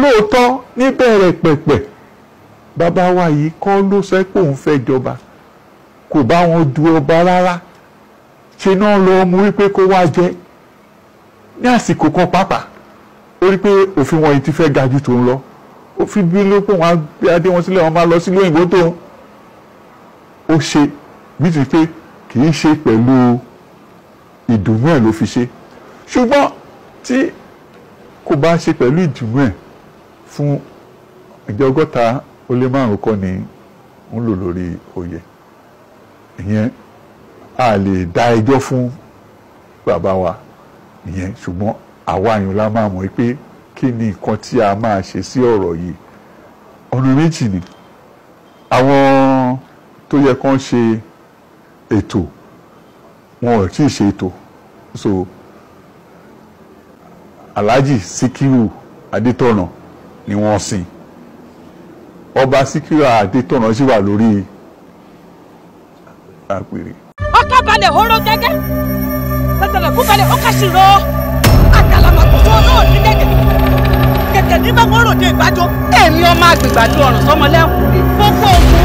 Lóòótọ́ níbẹ̀rẹ̀ pẹ̀pẹ̀ bàbá wa yìí kọ́ ló sọ pé òun fẹ́ jọba, kò bá wọn du ọba rárá, ṣe náà lọ mú wípé kó wá jẹ. Ní àsìkò kan pàápàá ó rí pé òfin wọ̀nyí ti fẹ́ ga ju tòun lọ, ó fi bí ló pé wọ́n á gbé adé wọn sílẹ̀, wọ́n máa lọ sílé òyìnbó tóun. Ó ṣe bí ti pé kì í ṣe pẹ̀lú ìdùnnú ẹ̀ ló fi ṣe, ṣùgbọ́n tí kò bá ṣe pẹ̀lú ìdùnnú ẹ̀ fún ìjọ 165 kọ́ ni ń lò lórí oyè ìyẹn, a lè dá ẹjọ́ fún bàbá wa ìyẹn. Ṣùgbọ́n àwa àyàn la máa mọ̀ pé kí ni nǹkan tí a máa ṣe sí ọ̀rọ̀ yìí. Ọ̀nà méjì ni àwọn tó yẹ kán ṣe ètò, wọn ò tí ì ṣe ètò. So Alhaji Sikiru Adétọ̀nà ni wọ́n sìn. Ọba Sikiru Adétọ̀nà sì wà lórí àpèrè. Ọkà balẹ̀ hóró gẹ́gẹ́, tẹ̀tẹ̀lẹ̀ kú balẹ̀ ọkà sì rọ, àkàlàmàkò tó náà ní gẹ́gẹ́, gẹ́gẹ́ ní bá wọ́n ròde ìgbàjọ. Èmi ọmọ àgbègbàdo ọ̀ràn sọmọlẹ́kùn gbogbo ogun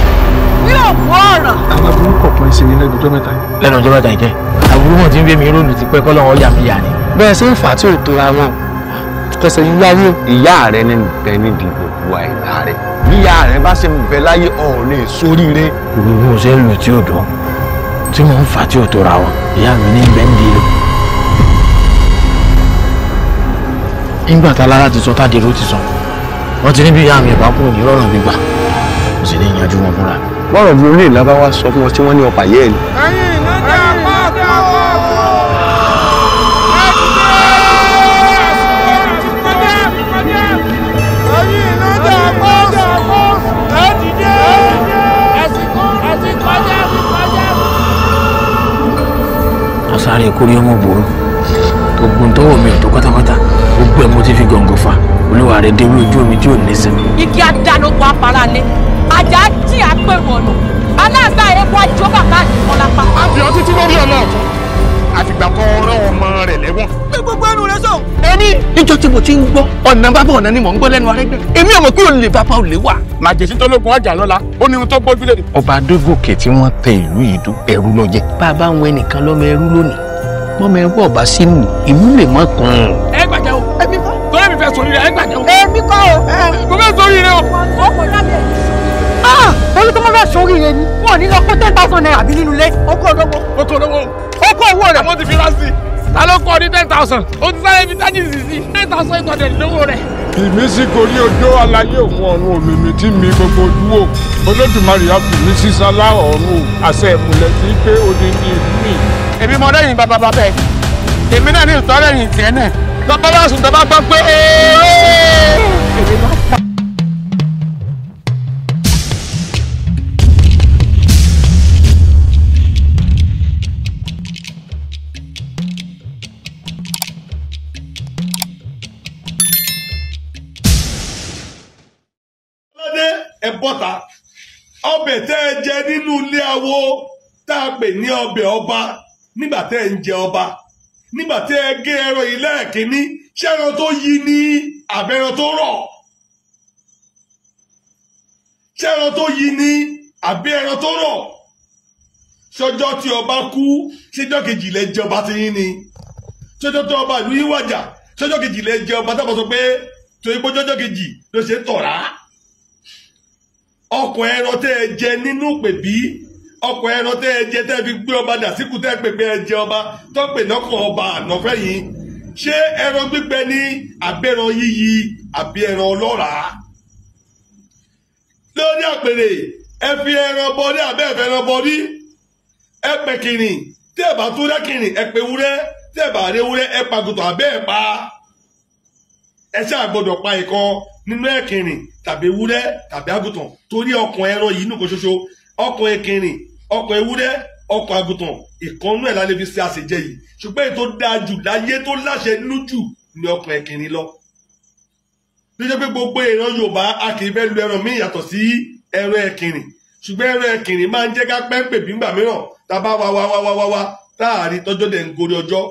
ní òkú ọ̀ràn. Àwọn aburú kọ̀ọ̀kan ń ṣe ní lẹ́nu ọjọ́ mẹ́ta yìí. Lẹ́nu ọjọ́ mẹ́ta yìí jẹ́ àbúrò wọn ti ń gbé mi róòlù ti pẹ́ kọ́lọ́wọ́ yà mí yà ni. Bẹ́ẹ̀ ṣe ń fà á tí ò tóra wọn kẹsẹ̀ yín wáyé. Ìyá rẹ ní bẹ nídìí gbogbo àìlá rẹ, bí ìyá rẹ bá ṣe ń bẹ láyé ọ̀hún lè sóríire. Gbogbo bí mo ṣe ń lù tí ò dùn, tí mò ń fà tí ò tóra wọn, ìyá mi ní bẹ́ẹ̀ ń di lò. Nígbà tá lára ti sọ tádìrú ti sọ, wọ́n ti ní bí ìyá mi ìbá kúrò ní rọrùn gbígbà, mo sì ní yanjú wọn fúnra mi. Bọ́rọ̀ bí orí ìlà bá wá sọ fún wọn tí wọ́n ní ọ̀pá yẹ́ ẹ̀ ni. Sáré kórí ọmọ bòrò gbogbo ntọ́wọ́ mi ò tó pátápátá, gbogbo ẹ̀ mo ti fi gọ̀ǹgọ̀ fa olúwa rẹ̀ déwé ojú omi tí ò ní sinmi. Igi adánokò aparalé, ajá jí àpérò ọ̀nà, aláàgbá ewu àjọ bàbá àdìmọ́lápá. A fi ọtí tí lórí ọmọ ọ̀tún, àfìgbà kan rán ọmọ rẹ̀ lẹ́wọ̀n. Gbé gbogbo ẹnu rẹ sọ. Èmi níjọ́ tí mo ti ń gbọ́ ọ̀nà bàbá ọ̀nà ni mò ń gbọ́ lẹ́nu Arẹ́gbẹ́, èmi ò mọ̀ pé olè bàbá olè wà. Màjèsí tó lógun ọjà lọ́la, ó ní ohun tó gbójú lé. Ọba Adégòkè tí wọ́n tẹ ìlú yìí dó ẹrú ló jẹ́. Bá a bá ń wẹ nìkan lọ́mọ ẹrú lónìí, mọ́mọ ẹrú ọ̀bá sínú ìlú lè mọ́ kàn án. Ẹ gbàjẹ́ o, èmi kọ́. Torí mi fẹ́ sórí rẹ, ẹ gbàjẹ́ o. Èmi kọ́ o. Mo fẹ́ sórí rẹ o. Olú tó mọ́ fẹ́ sórí rẹ ni, wọ́n ní lọ kó 10,000 naira bí nínú ilé. Oko olówó. Oko olówó. Oko owó rẹ̀. Àmọ́ ti fi rásì. Ta ló kọ́ ní 10,000? Ó ti sáré fi tájì sí sí. 10,800 lówó rẹ̀. Ìmísí gorí ojú aláyé òun ọ̀run òmìmì tí mi gbogbo ojú o. Olódùmarè á fi mí sísá láọ̀run àṣẹ ìmùlẹ̀ sí pé odindi ìlú mi. Èmi mọ lẹ́yìn bàbá bàbá ẹ̀. Èmi náà ní ìtọ́lẹ́yìn tiẹ̀ náà. Lọ́pọ̀ bá sùn tó bá gbọ́ pé ooo. Èmi náà pa. Ẹ bọ́ta ọbẹ̀ tẹ́ ẹ jẹ nínú ilé awo tá a pè ní ọbẹ̀ ọba nígbà tẹ́ ẹ ń jẹ ọba, nígbà tẹ́ ẹ gé ẹran yìí lẹ́ẹ̀kínní, ṣé ẹran tó yí ni àbẹ̀ran tó rọ̀? Ṣé ẹran tó yí ni àbí ẹran tó rọ̀? Ṣọjọ́ tí ọba kú, ṣéjọ́ kejì lẹ jẹ ọba ti yín ni? Ṣọjọ́ tí ọba ìlú yín wàjà, ṣọjọ́ kejì lẹ jẹ ọba tábọ̀ sọ pé torí pé ṣọjọ́ kejì ló ṣe ń tọ̀rá? Ọkọ̀ ẹran tẹ́ ẹ jẹ nínú pèbí, ọkọ̀ ẹran tẹ́ ẹ jẹ tẹ́ ẹ fi gbé ọba dà síkù tẹ́ ẹ pè pé ẹ jẹ ọba tó pè lọ́kàn ọba ànáfẹ́ yìí, ṣé ẹran gbígbẹ ní àbẹ̀ran yíyí àbí ẹran ọlọ́ràá? Lórí àpèrè ẹ fi ẹran bọrí àbẹ́ ẹ̀fẹ́ ẹran bọrí, ẹ pè kìrìn, tí ẹ bá tún rẹ́ kìrìn ẹ pè wúrẹ́, tí ẹ bá rí wúrẹ́ ẹ pàgùtàn àbẹ́ ẹ pa. Ẹ ṣáà gbọ́dọ̀ pa ìkan nínú ẹ̀kìnrìn tàbí ewúrẹ́ tàbí àgùntàn, torí ọkàn ẹran yìí nìkan ṣoṣo, ọkàn ẹ̀kìnrìn, ọkàn ewúrẹ́, ọkàn àgùntàn, ìkànnú ẹ̀ la lè fi ṣe àṣejẹ yìí. Ṣùgbọ́n èyí tó dáa jù láyé tó láṣẹ nínú jù ni ọkàn ẹ̀kìnrìn lọ. Níjẹ́ pé gbogbo ìran Yorùbá a kì í fẹ́ lu ẹran míì yàtọ̀ sí ẹran ẹ̀kìnrìn, ṣùgbọ́n ẹran ẹ̀kìnrìn máa ń jẹ́ ká pẹ́ńpẹ́ bí ńgbà mìíràn tá a bá wá wá wá wá wá wá táàrí tọ́jọ́ dẹ̀ ń gorí ọjọ́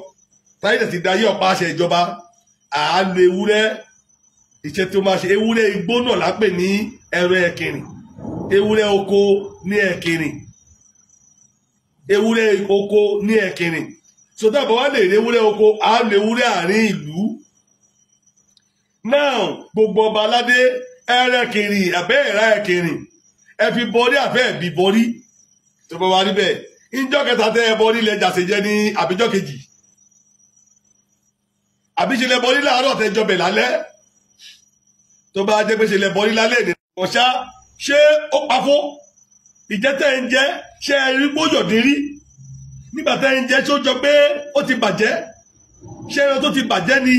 táyé tẹ̀ ti dayé ọ̀pá àṣẹ ìjọba, à á lo ewúrẹ́ Iṣẹ́ tí ó máa ṣe, ewúrẹ́ igbó náà la pè ní ẹran ẹ̀kìnrìn, ewúrẹ́ oko ní ẹ̀kìnrìn, ewúrẹ́ oko ní ẹ̀kìnrìn. Sọtá bá wà lè rí ewúrẹ́ oko, á lè ewúrẹ́ àárín ìlú. Now gbogbo ọba aládé, ẹrẹ́kìnrìn àbẹ́ ẹ̀rá ẹ̀kìnrìn, ẹ fi bọrí àbẹ́ ẹ̀bí bọrí. Tó bá wà níbẹ̀, ìjọ́ kẹta tẹ́ ẹ bọrí ilẹ̀ jàṣẹ jẹ ní àbíjọ́ kejì, àbí ṣe lẹ bọrí láàárọ̀ tẹ́ jọbẹ̀ lálẹ́. Tó bá jẹ́ pé ṣe lẹ bọrí lálẹ́ ní ọ̀ṣá, ṣé ó pafó? Ìjẹ́ tẹ́ ń jẹ́, ṣé ẹ rí gbóyọ̀dín rí? Nígbà tẹ́ ń jẹ́, ṣé ó jọ pé ó ti bàjẹ́? Ṣé ẹran tó ti bàjẹ́ ni?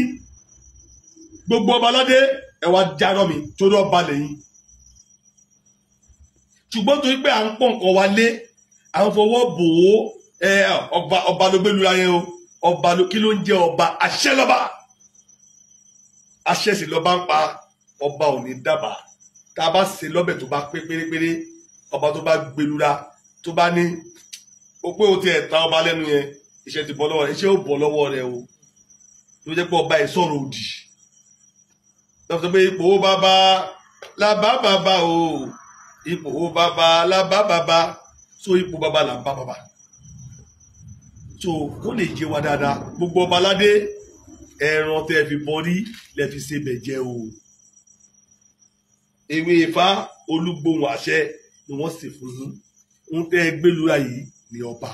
Gbogbo ọba aládé, ẹ wá jarọ mi torí ọba lẹ́yìn. Ṣùgbọ́n torí pé à ń pọ̀ nǹkan wa lé, à ń fọwọ́ bò ó, ọba ọba ló gbé lura yẹn o. Ọba ló, kí ló ń jẹ́ ọba? Àṣẹ lọ́ba, àṣẹ sì lọ́ba ń pa. Ọba ò ní dábàá. Tá a bá ṣe lọ́bẹ̀ tó bá pé pérépéré, ọba tó bá gbẹlura tó bá ní ó pé o ti ẹ̀ ta ọba lẹ́nu yẹn, iṣẹ́ ti bọ́ lọ́wọ́ rẹ̀, iṣẹ́ ò bọ́ lọ́wọ́ rẹ̀ o. Tó jẹ́ pé ọba ẹ̀ sọ̀rọ̀ òdì lọ́sọ̀ pé ipò bàbá làbá bàbá o, ipò bàbá làbá bàbá. So ipò bàbá làbá bàbá. So kó lè yé wa dáadáa, gbogbo ọba aládé, ẹran tẹ́ fi bọrí lẹ fi ṣe bẹ̀ jẹ o. Ewé Ifá olúgbòhùn àṣẹ ni wọ́n sì fún yín. Ń tẹ́ gbẹlura yìí ní ọba,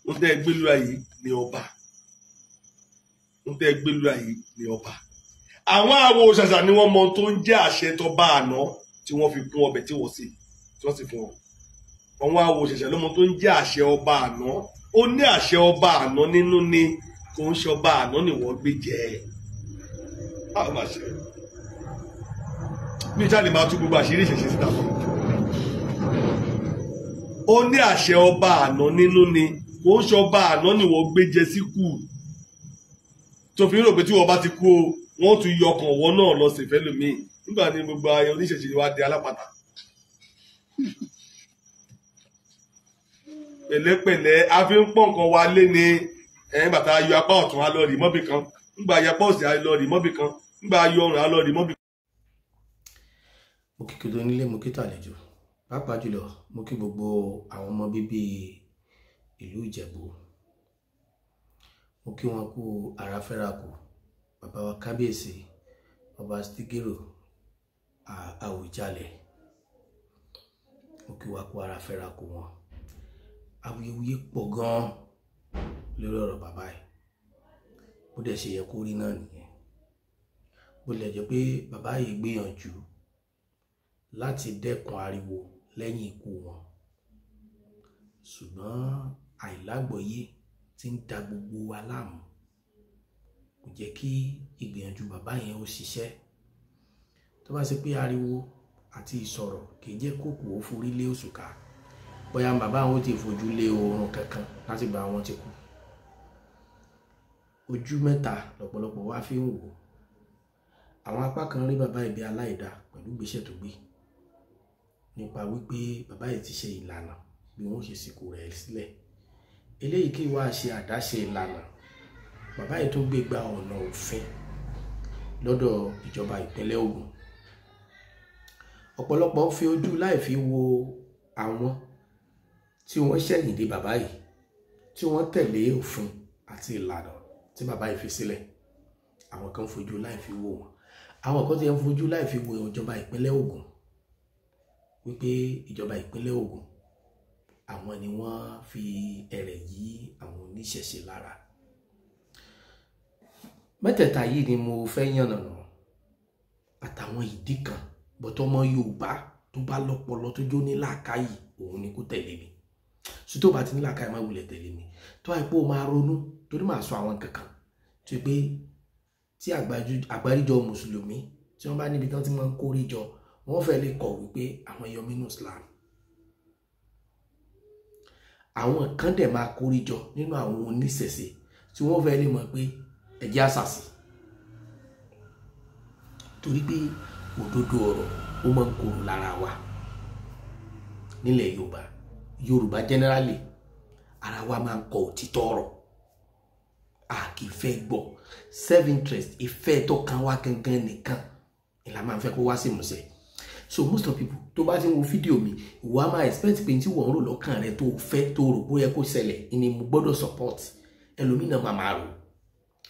ń tẹ́ gbẹlura yìí ní ọba, ń tẹ́ gbẹlura yìí ní ọba. Àwọn àwo ṣàṣà ni wọ́n mọ tó ń jẹ́ àṣẹ tó bá àná tí wọ́n fi kún ọbẹ̀ tí wọ́n sì fún wọn. Àwọn àwo ṣàṣà ló mọ tó ń jẹ́ àṣẹ ọba àná. Ó ní àṣẹ ọba àná nínú ni, kò ń ṣe ọba àná ni wọ́n gbé jẹ. Báwo máa ṣe? Mi jáde máa tú gbogbo àṣírí ìṣẹ̀ṣẹ̀ síta fún mi. Ó ní àṣẹ ọba àná nínú ni, kò ń ṣe ọba àná ni wọ́n gbé jẹ síkù. Tó fi ń rò pé tí wọ́n bá ti kú o, wọ́n tún yọ ọkàn wọn náà lọ sí ìfẹ́ lómi. Nígbà ní gbogbo ayé oníṣẹ̀ṣe wa di alápatà. Pẹ̀lẹ́pẹ̀lẹ́, a fi ń pọ̀ nǹkan wa lé ní ẹ̀yìn bàtà ayọ̀ apá ọ̀tún á lọ rí mọ́bì kan, nígbà ayọ̀ apá òsì á lọ rí mọ́bì kan, nígbà ayọ̀ ọrùn á lọ rí mọ́bì kan. Mo kí kí onílé, mo kí tàlejò, pàápàá jùlọ mo kí gbogbo àwọn ọmọ bíbí ìlú Ìjẹ̀bú. Mo kí wọn kú ara fẹ́ra kù. Bàbá wa kábíyèsí ọba Síkírù Àwùjalẹ̀, mo kí wa kú ara fẹ́ra kù wọn. Awuyewuye pọ̀ gan-an lórí ọ̀rọ̀ bàbá yìí, bó dẹ̀ ṣe yẹ kó rí náà nìyẹn. Bó lè jẹ́ pé bàbá yìí gbìyànjú láti dẹ́kun ariwo lẹ́yìn ikú wọn, ṣùgbọ́n àìlágbọ̀yé tí ń da gbogbo wa láàmú kò jẹ́ kí ìgbìyànjú bàbá yẹn ó ṣiṣẹ́. Tó bá ṣe pé ariwo àti ìsọ̀rọ̀ kì í jẹ́ kókò ó forí lé òṣùká, bóyá bàbá àwọn ti fojú lé oorun kankan láti gba àwọn ti kú. Ojú mẹ́ta lọ́pọ̀lọpọ̀ wá fi ń wò ó. Àwọn apá kan rí bàbá ìbí aláìda pẹ̀lú ìgbésẹ̀ tó gbé nípa wípé bàbá yìí ti ṣe ìlànà bí wọ́n ṣe sìnkú rẹ̀ sílẹ̀. Eléyìí kí wàá ṣe àdáṣe ìlànà. Bàbá yìí tó gbé gba ọ̀nà òfin lọ́dọ̀ ìjọba ìpínlẹ̀ Ògùn. Ọ̀pọ̀lọpọ̀ fi ojú láì fi wo àwọn tí wọ́n ṣẹ̀yìn dé bàbá yìí, tí wọ́n tẹ̀lé òfin àti ìlànà tí bàbá yìí fi sílẹ̀. Àwọn kan fojú láì fi wò wọ́n, àwọn kan ti ń fojú láì fi wo ìjọba ìpínlẹ̀ Ògùn, wípé ìjọba ìpínlẹ̀ Ògùn àwọn ni wọ́n fi ẹ̀rẹ̀ yí àwọn oníṣẹ̀ṣe lára. Mẹ́tẹ̀ẹ̀ta yìí ni mo fẹ́ yànnàná àtàwọn ìdí kan, bọ́tọ́ ọmọ Yorùbá tó bá lọ́pọlọ tó jó ní làákàyè òun ni kó tẹ̀lé mi. Sùtò bá ti ní làákàyè má wulẹ̀ tẹ̀lé mi. Tó àìpé o máa ronú torí màá sọ àwọn kankan tó pé tí àgbáríjọ mùsùlùmí tí wọ́n bá níbi tán tí wọ́n ń kórè jọ, wọ́n fẹ́ lè kọ̀ wípé àwọn yọ mínú Islam. Àwọn kan dẹ̀ máa kórè jọ nínú àwọn oníṣẹ̀ṣe tí wọ́n fẹ́ lè mọ̀ pé ẹ̀jẹ̀ àṣàṣì, torí pé òdodo ọ̀rọ̀ ó máa ń korò lára wa nílẹ̀ Yorùbá. Yorùbá generally ara wa máa ń kọ òtítọ́ ọ̀rọ̀. A kì í fẹ́ gbọ́. Self interest, ìfẹ́ tó kan wá gangan nìkan ni la máa ń fẹ́ kó wá sí ìmúṣẹ. So most of people tó bá ti ń wo fídíò mi, ìwọ á máa expect pé tí wọ́n ń rò lọ́kàn rẹ tó fẹ́, tó rò bóyá kó ṣẹlẹ̀ ni mo gbọ́dọ̀ support. Ẹlòmínà máa máa rò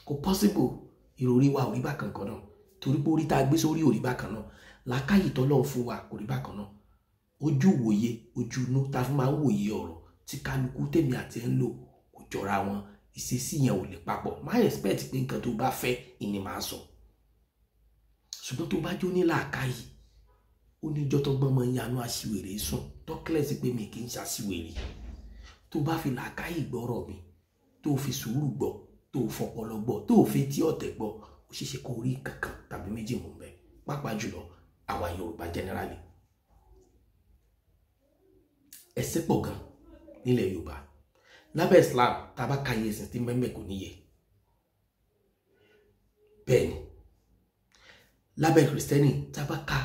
kò possible. Ìròrí wa ò rí bákan kan náà, torí pé orí tá a gbé sórí ò rí bákan náà, làákàyè tọ́lọ́run fún wa kò rí bákan náà, ojú wòye, ojú inú tá a fi máa ń wòye ọ̀rọ̀ tí kálukú tèmi àti ẹ̀ ń lò kò jọra wọn. Ìṣesí yẹn ò lè papọ̀. Má expect pé nǹkan tó bá fẹ́ ìní máa sọ. Ṣùgbọ́n tó bá jó ní làákàyè, ó ní ìjọ tó gbọ́n mọ́ ń yanú aṣiwèrè sùn tọ́kílẹ̀sì pé mi kì í ṣaṣiwèrè. Tó bá fi làákàyè gbọ́rọ̀ mi, tó fi sùúrù gbọ́, tó fọpọlọ gbọ́, tó fi tí ọ̀tẹ̀ gbọ́, ó ṣeéṣe kó rí kankan tàbí méjì mú bẹ́ẹ̀, pàápàá jùlọ àwa Yorùbá generally. Ẹ̀sìn pọ̀ gan nílẹ̀ Yorùbá. Lábẹ́ Islam, tá a bá ka iye ẹ̀sìn tí mẹ́mẹ́ kò níye. Bẹ́ẹ̀ ni lábẹ́ Kìrìsìtẹ́nì, tá a bá ka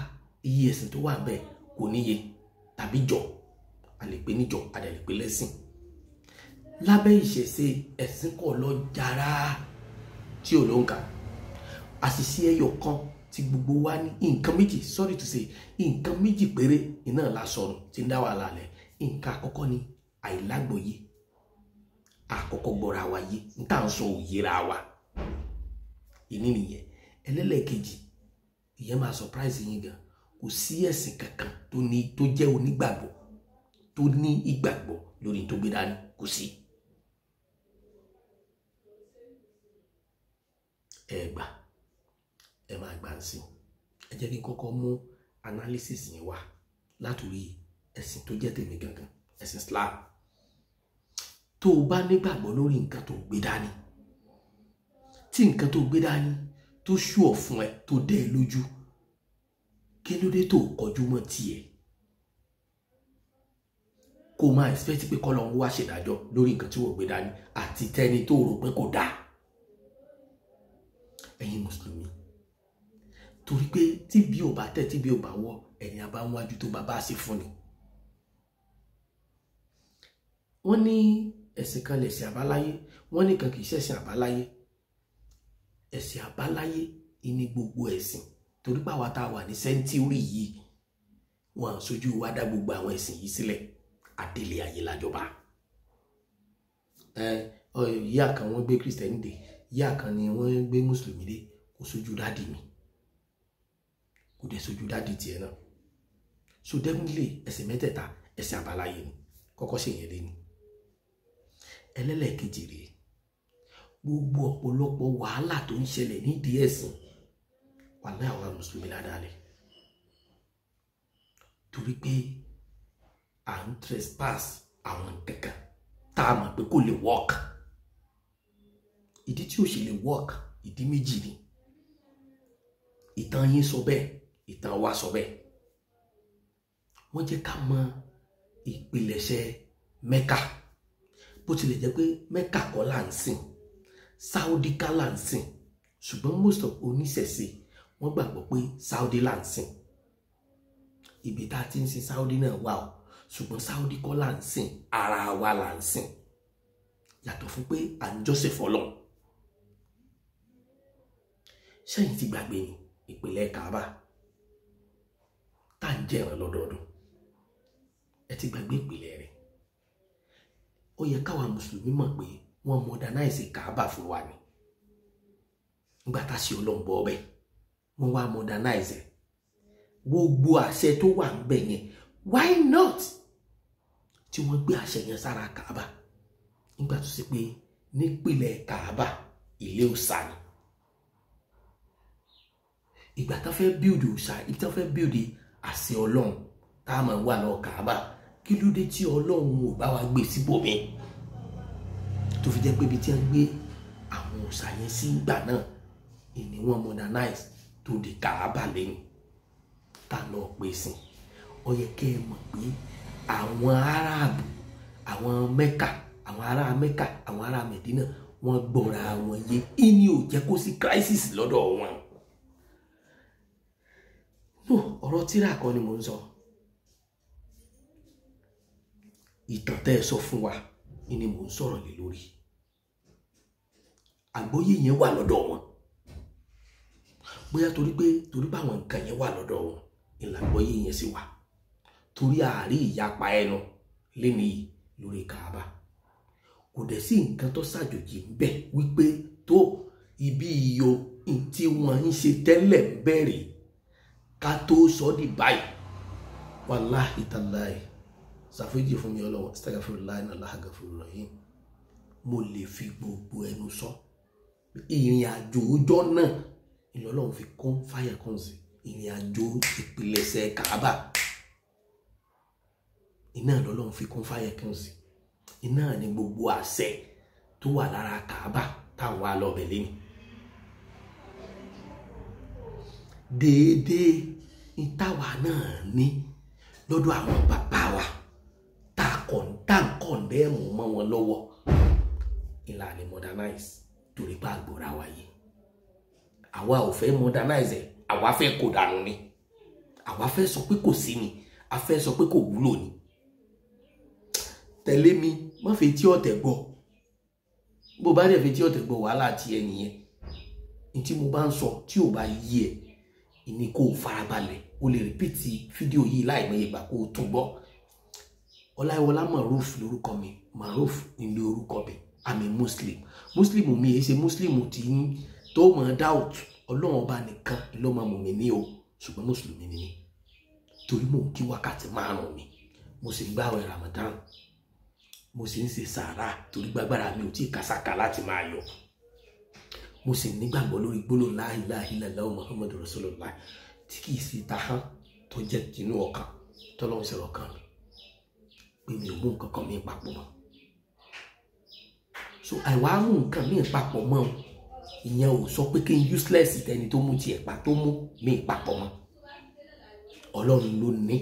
iye ẹ̀sìn tó wà bẹ́ẹ̀ kò níye, tàbí jọ a lè pè níjọ, a lè pè lẹ́sìn. Lábẹ́ ìṣẹ̀ṣe, ẹ̀sìn kọ̀ lọ jàrá tí ò ló ń kà. Àṣìṣe ẹyọ kan tí gbogbo wa ní, nǹkan méjì, sorry to say, nǹkan méjì péré iná la sọnù tí ń dá wàhálà lẹ̀. Nǹkan àkọ́kọ́ ni àìlágbòye. Àkọ́kọ́ gbọ́ra wa yé, n tá à ń sọ òye ra wa, ìní nìyẹn. Ẹlẹ́lẹ́kejì, ìyẹn máa surprise yín gan. Kò sí ẹ̀sìn kankan tó ní, tó jẹ́ onígbàgbọ́, tó ní ìgbàgbọ́ lórí tó gbé dání, kò sí. Ẹ gbà, ẹ máa gbà ń sìn. Ẹ jẹ́ kí n kọ́kọ́ mú analysis yẹn wá látòrí ẹ̀sìn tó jẹ́ tèmi gangan, ẹ̀sìn Islam. Tó o bá nígbàgbọ́ lórí nǹkan tó gbé dání, tí nǹkan tó gbé dání tó ṣú ọ̀ fún ẹ, tó dẹ́ ẹ lójú, kí ló dé tó kọjú mọ́ tiẹ̀, kó máa expect pé k'Ọlọ́run wá ṣèdájọ́ lórí nǹkan tí wọ́n gbé dání àti tẹni tó rò pé kò dáa? Ẹ̀yin mùsùlùmí, torí pé tí bí ò bá tẹ̀, tí bí ò bá wọ́, ẹ̀yin àbá ń wájú tó bá bá ṣe fún ni. Wọ́n ní ẹ̀sìn kan lẹ̀sìn àbáláyé, wọ́n ní kan kì í ṣẹ̀sìn àbáláyé. Ẹ̀sìn àbáláyé ní gbogbo ẹ̀sìn, torí pé àwa tá a wà ní century yìí, wọn sojú wa dá gbogbo àwọn ẹ̀sìn yìí sílẹ̀, àdélé ayé lájọba. Ẹ yíyá kan wọ́n gbé kristẹni dé, yíyá kan ni wọ́n gbé mùsùlùmí dé. Kò sójú daddy mi, kò dẹ̀ sójú daddy tiẹ̀ náà. So definitely ẹ̀sìn mẹ́tẹ̀ẹ̀ta ẹ̀sìn àbáláyé ni. Kọ́kọ́ ṣe yẹn lé ní. Ẹlẹ́lẹ́kejì rèé, gbogbo ọ̀pọ̀lọpọ̀ wàhálà tó ń ṣẹlẹ̀ nídìí ẹ̀sìn, wàhálà àwa mùsùlùmí ládàálẹ̀, torí pé à ń trespass àwọn kankan tá a mọ̀ pé kò lè work. Ìdí tí ò ṣe lè work, ìdí méjì ni. Ìtàn yín sọ bẹ́ẹ̀, ìtàn wa sọ bẹ́ẹ̀. Wọ́n jẹ́ ká mọ ìpilẹ̀ṣẹ̀ Mẹ́kà. Bó tilẹ̀ jẹ́ pé Mẹ́kà kọ́ là ń sìn, Saudi ká là ń sìn, ṣùgbọ́n most of oníṣẹ̀ṣe wọ́n gbàgbọ́ pé Saudi là ń sìn. Ibi tá a ti ń sin Saudi náà wà o, ṣùgbọ́n Saudi kọ́ là ń sìn, ara wa là ń sìn. Yàtọ̀ fún pé à ń jọ́sìn fọlọ́run. Ṣẹ́yìn ti gbàgbé ni ìpìlẹ̀ Kaaba tá à ń jẹ̀ràn lọ́dọọdún? Ẹ ti gbàgbé ìpìlẹ̀ rẹ̀. Ó yẹ káwa mùsùlùmí mọ̀ pé wọ́n modernize Kaaba fún wa ni. Nígbà tá a ṣe ọlọ́run bọ́ ọbẹ̀, wọ́n wá modernize gbogbo àṣẹ tó wà ń bẹ̀ yẹn. Why not tí wọ́n gbé àṣẹ yẹn sára Kaaba, nígbà tó ṣe pé nípìlẹ̀ Kaaba ilé òòṣà ni? Ìgbà tó fẹ́ build òòṣà, ìgbà tó fẹ́ build àṣẹ ọlọ́run tá a máa wà lọ Kaaba, kí ló dé tí ọlọ́run ò bá wa gbé síbòmí, tó fi jẹ́ pé ibi tí wọ́n gbé àwọn òòṣà yẹn sí ìgbà náà ìní wọn modernize tó di Kaaba lẹ́yìn tá a lọ pè sìn? Ó yẹ kẹ́ ẹ mọ̀ pé àwọn Aráàbù, àwọn Mẹ́kà, àwọn ará Mẹ́kà, àwọn ará Mẹ̀dínà, wọ́n gbọ́ra wọn yé. Ìní ò jẹ́ kó sí crisis lọ́dọ̀ wọn. No, ọ̀rọ̀ tírà kan ni mò ń sọ. Ìtàn tẹ́ ẹ sọ fún wa ni mò ń sọ̀rọ̀ lé lórí. Àgbọ́yé yẹn wà lọ́dọ̀ wọn. Bóyá torí pé àwọn nǹkan yẹn wà lọ́dọ̀ wọn ìlàgbọ́yé yẹn sì wà. Torí àárí ìyapa ẹnu lẹ́nu yìí lórí Kaaba. Kò dẹ̀ sí nǹkan tó ṣàjòjì ń bẹ wípé tó ibi iyo tí wọ́n ń ṣe tẹ́lẹ̀ ń bẹ̀rẹ̀ ká tó sọ di báyìí. Wàláhì tàláhì, ṣàforíjì fún mi Ọlọ́run, astaghfirullah inna Allaha ghafurur rahim. Mo lè fi gbogbo ẹnu sọ. Ìrìn àjò ọjọ́ náà ìlọ́lọ́run fi kún fáyà kún sí ìrìn àjò ìpilẹ̀ṣẹ̀ Kaaba. Iná ìlọ́lọ́run fi kún fáyà kún sí. Iná ni gbogbo àṣẹ tó wà lára Kaaba táwọn wá lọ́bẹ̀ lẹ́nu. Déédéé ìtawà náà ní lọ́dọ̀ àwọn bàbá wa tá a kọ̀ndẹ́ẹ̀mù mọ́ wọn lọ́wọ́. Ìlànà modernize torí pé àgbòrá wa yìí. Àwa ò fẹ́ modernize ẹ̀, àwa fẹ́ kó dànù ni. Àwa fẹ́ sọ pé kò sí ni, a fẹ́ sọ pé kò wúlò ni. Tẹ̀lé mi, má fi tí ọ̀tẹ̀ gbọ́. Bó bá dẹ̀ fi tí ọ̀tẹ̀ gbọ́, wàhálà ti ẹ nìyẹn. Ní tí mo bá ń sọ tí ò bá yí ẹ, ìní kó o farabalẹ̀, o lè rìpíìtì fídíò yìí láìmọye ìgbà kó o tún gbọ́. Ọláìwọlá Maruf lórúkọ mi, Maruf ni lórúkọ mi. I'm a Muslim. Muslim mi èé ṣe Muslim tí ń tó mọ̀ doubt. Ọlọ́run ọba nìkan ló máa mọ̀ mí ní o, ṣùgbọ́n Mùsùlùmí ni mí. Torí mò ń kí wákàtí márùn-ún mi, mo sì ń gbààwẹ̀ Ramadan, mo sì ń ṣe sàárà torí gbàgbára mi ò tí ì kàṣàkà láti máa yọ. Mo sì nígbàgbọ́ lórí gbólóhùn la ilaha illallah Muhammadu Rasulullah tí kì í ṣe tahán tó jẹ́ tinú ọkàn tọ́lọ́run ṣe ọkàn mi pé mi ò mú nǹkan kan mi papọ̀ mọ́. So àìwá mú nǹkan mi papọ̀ mọ́ o, ìyẹn ò sọ pé kí n useless tẹni tó mú tiẹ̀ pa tó mú mi papọ̀ mọ́. Ọlọ́run ló ní.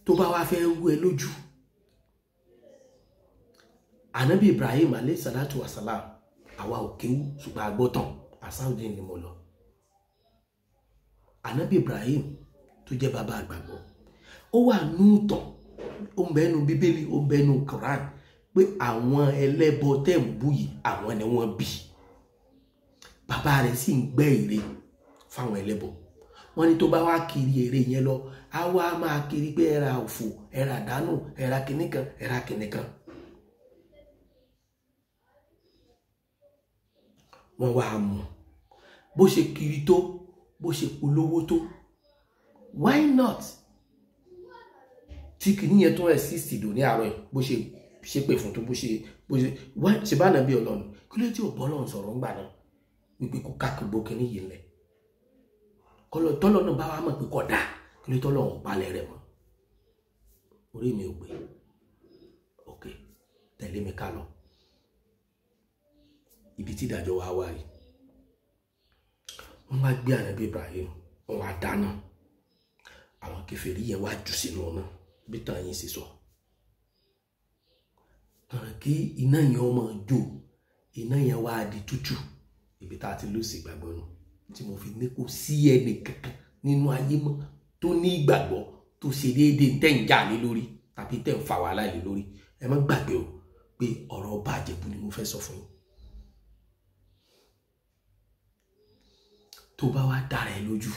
Tó bá wá fẹ́ rú ẹ lójú, Ànábì Ibrahim alayhi salatu wa salam, àwa ò kéwú ṣùgbọ́n a gbọ́ tán, Asáùdín ni mo lọ. Ànábì Ibrahim tó jẹ́ bàbá àgbàgbọ́, ó wà nú tàn, ó ń bẹ́nu Bíbélì, ó ń bẹ́nu Quran pé àwọn ẹlẹ́bọ tẹ̀ ń bú yìí àwọn ni wọ́n bí. Bàbá rẹ̀ sì ń gbẹ́ ère fáwọn ẹlẹ́bọ. Wọ́n ní tó bá wá kiri ère yẹn lọ, á wá máa kiri pé ẹra òfò, ẹra àdánù, ẹra kìnìkan, ẹra kìnìkan. Wọ́n wá mú bó ṣe kiri tó, bó ṣe polówó tó, why not? Tí kìíní yẹn tó exist dò ní àárọ̀ yìí, bó ṣe ṣépè fún tó, bó ṣe ṣe bá nàbí Ọlọ́run, kí ló tí ò bọ́ Ọlọ́run sọ̀rọ̀ ńgbà náà wípé kó káàkiri kìíní yìí lẹ̀. Tọ́lọ́ náà bá wà mọ̀ pé kò dáa, kí ló tọ́lọ́ ò palẹ̀ rẹ̀ mọ́. Orí mi ò gbé. Ok, tẹ̀lé mi ká lọ. Ibi tí ìdájọ́ wa wá rí, wọ́n wá gbé Ànábì Ibrahim, wọ́n wá dáná. Àwọn kèfèrí yẹn wá jù sínú ọ̀nà bí tàn yín sì sọ. Kàn kí iná yẹn ọmọ jó, iná yẹn wá di tútù. Ibi tá a ti lù sí ìgbàgbọ́ nù tí mo fi ní kò sí ẹnì kankan nínú ayé mọ́ tó ní ìgbàgbọ́ tó ṣe déédéé tẹ̀ ń jà lé lórí tàbí tẹ̀ ń fa wàhálà lé lórí. Ẹ má gbàgbé o pé ọ̀rọ̀ ọba Ìjẹ̀bú ni mo fẹ́ sọ fún yín. Tó bá wá dára ẹ lójú,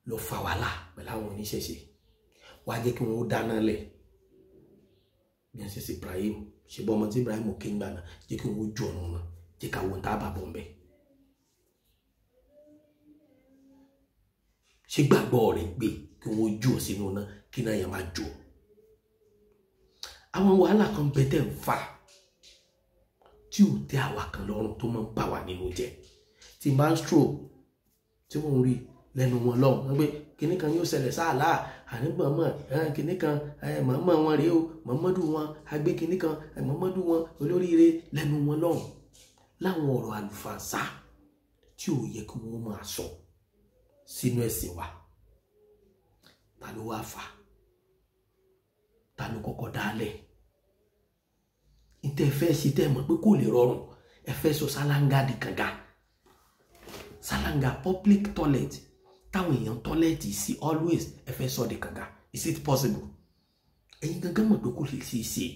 lọ fa wàhálà pẹ̀lú àwọn oníṣẹ̀ṣe, wá jẹ́ kí wọ́n dáná lẹ̀ bí wọ́n ṣe ṣe Ibrahim, ṣe bọ́ ọmọ tí Ibrahim ò kéńgbà náà, jẹ́ kí wọ́n ju ọ̀nà náà, jẹ́ ká wọ́n tá a bà bọ̀ ń bẹ̀. Ṣé gbàgbọ́ rẹ̀ gbé kí wọ́n jù ọ́ sínú náà, kí náà yẹn máa jù ọ́. Àwọn wàhálà kan bẹ tẹ̀ ń fà tí ò tẹ́ àwa kan lọ́rùn tó máa ń bà wá nínú jẹ́. Tí máa ń stroke tí wọ́n ń rí lẹ́nu wọn lọ́hùn, wọ́n pé kinní kan yóò ṣẹlẹ̀ sáàlà ànígbọ̀nmọ̀, kinní kan mọ̀ọ́mọ̀ wọn rèé o, mọ̀ọ́mọ́dù wọn agbé kinní kan, mọ̀ọ́mọ́dù wọn olóríire lẹ́nu wọn lọ́hùn. Láwọn ọ̀rọ̀ àlùfànṣá tí ò yẹ kí wọ́n máa sọ sínú ẹ̀sìn wa. Ta ló wá fà? Ta ló kọ́kọ́ dálẹ̀? Ntẹ́ fẹ́ ṣe tẹ́ mọ̀ pé kò lè rọrùn, ẹ fẹ́ sọ sálángà di kànga. Sálángà public toilet táwọn èèyàn tọ́lẹ̀tì sí always, ẹ fẹ́ sọ di kànga. Is it possible? Ẹ̀yin gangan mọ̀ pé kò lè ṣe é ṣe.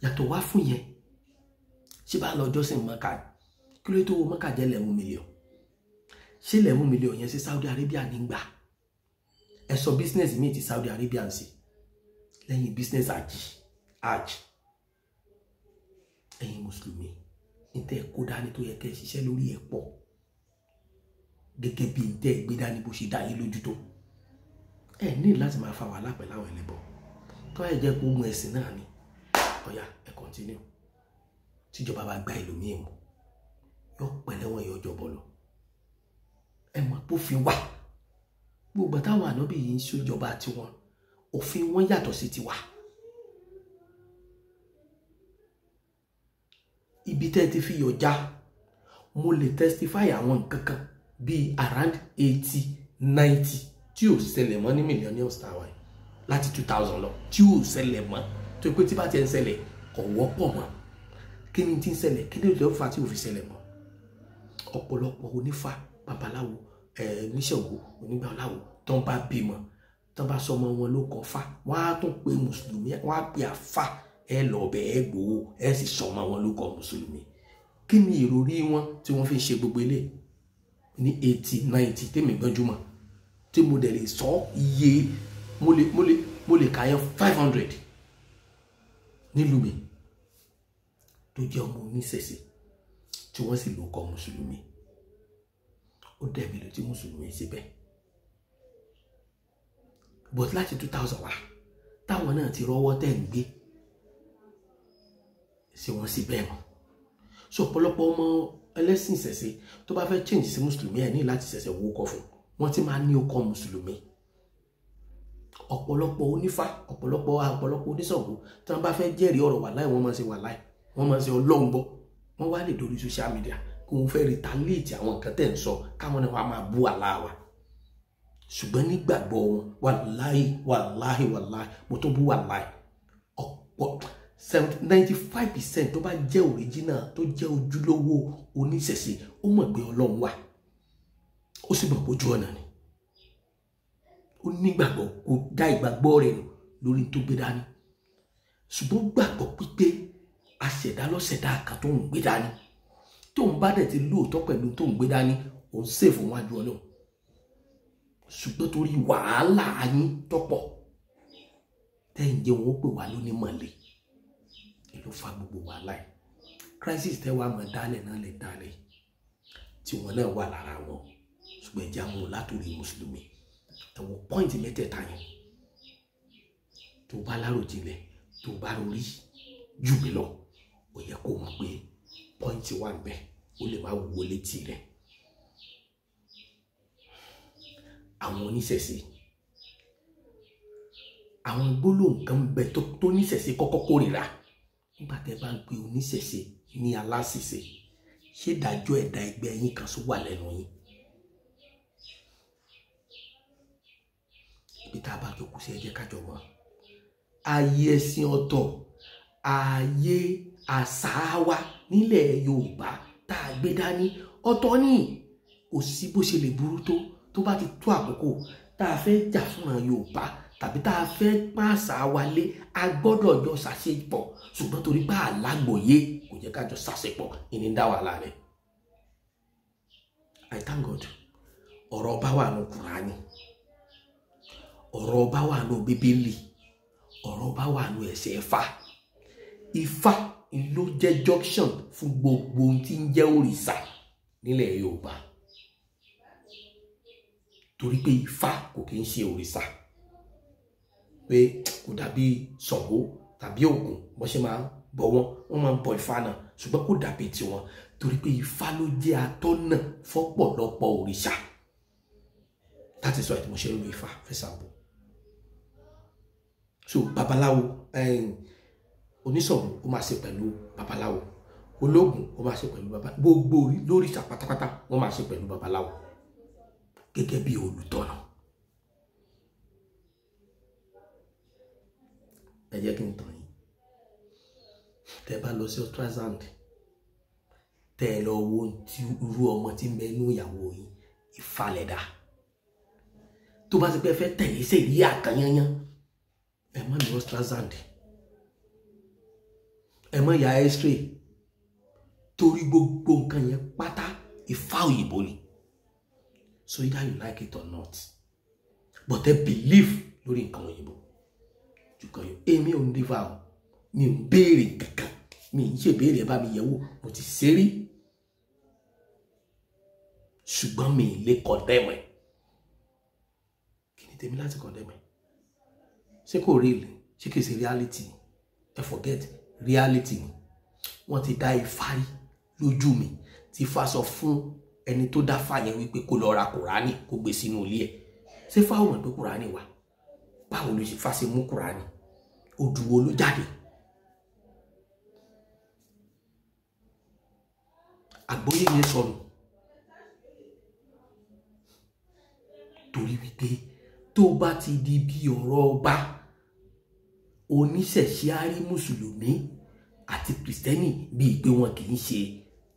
Yàtọ̀ wá fún yẹn, ṣé bá lọ jọ́sìn Mọ́kà, kí ló tó wo Mọ́kà jẹ́ 11 million? Ṣé 11 million yẹn sí Saudi Arabia nígbà? Ẹ sọ business míì ti Saudi Arabia ń ṣe lẹ́yìn business hajj. Ẹ̀yin mùsùlùmí, ní tẹ́ kó dání tó yẹ kẹ́ ṣiṣẹ́ lórí ẹ̀ pọ̀, gẹ́gẹ́ bí ní tẹ́ gbé dání bó ṣe dá yín lójú tó. Ẹ ní láti máa fa wàhálà pẹ̀lú àwọn ẹlẹ́bọ. Tó ẹ jẹ́ kó ogun ẹ̀sìn náà ni, ọ̀yà ẹ continue. Tíjọba bá gba ìlú míì mú, yóò pẹ̀lẹ́ wọn yóò jọbọ lọ. Ẹ mọ̀ pófin wà. Gbogbo táwọn ànábì yìí ń ṣèjọba tiwọn, òfin wọn yàtọ̀ sí tiwa. Ibi tẹ́ ti fi yọ̀ já, mo lè testify àwọn nǹkan kan bíi around 80, 90 tí ò ṣẹlẹ̀ mọ́ ní millionaires tower láti 2000 lọ, tí ò ṣẹlẹ̀ mọ́, tó pé tí bá ti ń ṣẹlẹ̀ kò wọ́pọ̀ mọ́. Kí ni tí ń ṣẹlẹ̀? Kí ni ó fà tí ò fi ṣẹlẹ̀ mọ́? Ọ̀pọ̀lọpọ̀ onífá, babaláwo, oníṣègùn, onígbàláwo tó ń bá bímọ, tó ń bá sọmọ wọn ló kọ fá, wọ́n á tún pe mùsùlùmí, wọ́n á pe àfá, ẹ lọ ọbẹ̀ ẹ gbowó, ẹ sì sọmọ wọn ló kọ mùsùlùmí. Kí ni ìròrí wọn tí wọ́n fi ń ṣe gbogbo ilé ní 80, 90 tèmi gbọ́njúmọ̀, tí mo dẹ̀ lè sọ iye, mo lè kà yẹn 500 nílùú mi tó jẹ́ ọmọ oníṣẹ̀ṣe tí wọ́n sì ló kọ mùsùlùmí. Ó dẹ̀ mí ló tí mùsùlùmí ṣe bẹ́ẹ̀. But láti 2000 wá táwọn náà ti rọ́wọ́ tẹ̀ ń gbé, ṣé wọ́n sì bẹ́ẹ̀ mọ́? So ọ̀pọ̀lọpọ̀ ọmọ ẹlẹ́sìn ìṣẹ̀ṣe tó bá fẹ́ change sí mùsùlùmí, ẹ̀ ní láti ṣẹ̀ṣẹ̀ wó kọ fún wọ́n ti máa ní ọkọ mùsùlùmí. Ọ̀pọ̀lọpọ̀ onífá, ọ̀pọ̀lọpọ̀ oníṣàngó tí wọ́n bá fẹ́ jẹ́rìí ọ̀rọ̀ wàláì, wọ́n máa ṣe wàláì, wọ́n máa ṣe Ọlọ́run gbọ́. Wọ́n wá lè dórí social media kí wọ́n fẹ́ retaliate àwọn nǹkan tẹ̀ ń sọ, káwọn náà wá máa bú àlá wa. Ṣùgbọ́n nígbàgbọ́ wọn, wàláì wàláì wàláì, mo tó bú wàláì, ọ̀pọ̀ 95% tó bá jẹ́ original, tó jẹ́ ojúlówó oníṣẹ̀ṣe, ó mọ̀ pé Ọlọ́run wà, ó sì mọ̀ pé ojú ọ̀nà ni. Ó nígbàgbọ́, kò dá ìgbàgbọ́ rẹ̀ nù lórí tó gbé dání. Ṣùgbọ́n gbàgbọ́ pípé aṣẹ̀dá lọ́ṣẹ̀dá kan tó ń gbé dání, tó ń bá dẹ̀ ti lóòótọ́ pẹ̀lú tó ń gbé dání, òun ṣèfò wájú Ọlọ́run. Ṣùgbọ́n torí wàhálà yín tọ́pọ̀ tẹ́yìn jẹ́ wọn ó pè wá lóní mọ̀lẹ́, ló fa gbogbo wàhálà yìí. Crisis tẹ́ wàá mọ̀ dálẹ̀ náà lè dálẹ̀ tí wọn náà wà lára wọn. Ṣùgbọ́n ẹ̀jẹ̀ àwọn látòrí mùsùlùmí. Ẹ̀wọ̀n pọ́ìntì mẹ́tẹ̀ẹ̀ta yẹn, tó bá láròjinlẹ̀, tó bá rorí jù mí lọ, ó yẹ kó mọ̀ pé pọ́ìntì wà ń bẹ, ó lè má wúwo létí rẹ̀. Àwọn oníṣẹ̀ṣe, àwọn gbólóhùn kan bẹ tó oníṣẹ̀ṣe kọ́kọ́ kórìíra. Nígbà tẹ́ bá ń pe oníṣẹ̀ṣe ní aláṣìṣe, ṣé ìdájọ́ ẹ̀dá ẹgbẹ́ yín kan sọ wà lẹ́nu yín? Ibi tá a bá jókòó sí, ẹ jẹ́ ká jọ mọ̀. Ayé ẹ̀sìn ọ̀tọ̀, ayé àṣà wa nílẹ̀ Yorùbá tá a gbé dání ọ̀tọ̀ ni. Kò sí bó ṣe lè burú tó, tó bá ti tó àkókò tá a fẹ́ jà fúnra Yorùbá tàbí tá a fẹ́ pàṣà wa lé, a gbọ́dọ̀ jọ ṣàṣepọ̀. Ṣùgbọ́n torí pé àlágbòye kò jẹ́ ká jọ ṣàṣepọ̀, ìní dá wàhálà rẹ̀. I thank God, ọ̀rọ̀ ọba wà nù Kùránì, ọ̀rọ̀ ọba wà nù Bíbélì, ọ̀rọ̀ ọba wà nù ẹsẹ̀ Ifá. Ifá ló jẹ́ junction fún gbogbo ohun tí ń jẹ́ òrìṣà nílẹ̀ Yorùbá. Torí pé Ifá kò kí ń ṣe òrìṣà, pé kò dàbí Ṣàngó tàbí Ògún bó ṣe máa ń bọ wọn, wọ́n máa ń bọ Ifá náà, ṣùgbọ́n kò dàbí tiwọn. Torí pé Ifá ló jẹ́ atọ́nà fọ́pọ̀lọpọ̀ òrìṣà. That is why mo ṣe ń lo Ifá for example. So babaláwo, oníṣàngó ó máa ṣe pẹ̀lú babaláwo, ológun ó máa ṣe pẹ̀lú babaláwo, gbogbo lóríṣà pátápátá wọ́n máa ṣe pẹ̀lú babaláwo gẹ́gẹ́ bí olùtọ́nà. Ẹ jẹ́ kí n tàn yín. Tẹ́ bá lọ sí ultrasound, tẹ́ ẹ lọ wo irú ọmọ tí ń bẹ nínú ìyàwó yín, ìfalẹ̀dà. Tó bá ti pẹ́ fẹ́ tẹ̀lé sèrí àkànyányán, ẹ má lọ ultrasound. Ẹ má ya x-ray, torí gbogbo nǹkan yẹn pátá Ifá òyìnbó ni. So either you like it or not, but ẹ believe lórí nǹkan òyìnbó jùkọ́ yìí. Èmi ò ń dífà o, mi ò ń béèrè kankan, mi ń ṣèbéèrè ẹ bá mi yẹ̀wò, mo ti ṣe rí, ṣùgbọ́n mi ì lè condemn ẹ̀. Kí ni tèmi láti condemn ẹ̀? Ṣé kò real? Ṣé kìí ṣe reality ni? Ẹ forget reality ni. Wọ́n ti dá Ifá rí lójú mi, tí Ifá sọ fún ẹni tó dá fà yẹn wípé kó lọ ra Kùránì kó gbé sínú ilé ẹ̀. Ṣé fáwọn mọ̀ pé Kùránì wà? Báwo ló ṣe fà ṣe mú Kùránì? Odù wo ló jáde? Àgbọ́yé yẹn sọnù torí wípé tó bá ti di bí ọ̀rọ̀ ọba, oníṣẹ̀ṣe á rí mùsùlùmí àti kìrìsìtẹ́nì bíi pé wọn kì í ṣe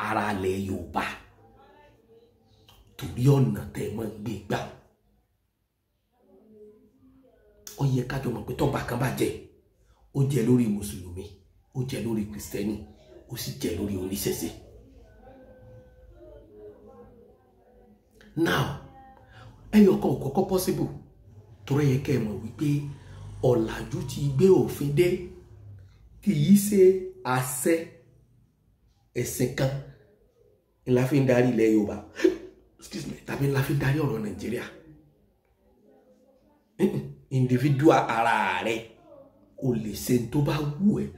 ara ilẹ̀ Yorùbá, torí ọ̀nà tẹ́ ẹ máa ń gbé gbà. Ó yẹ kájọ mọ̀ pé tọ́ba kan bá jẹ, ó jẹ lórí mùsùlùmí, ó jẹ lórí kìrìsìtẹ́nì, ó sì jẹ lórí oníṣẹ̀ṣe. Now, ẹyọ kan ò kọ́kọ́ possible, torí ẹ yẹ kẹ́ ẹ mọ̀ wípé ọ̀làjú ti gbé òfin dé, kì í ṣe àṣẹ ẹ̀sìn kan ńlá fi ń darí ilẹ̀ Yorùbá, excuse me, tàbí ńlá fi ń darí ọ̀rọ̀ Nàìjíríà. Individual ara rẹ o lè ṣe tó bá wù ẹ́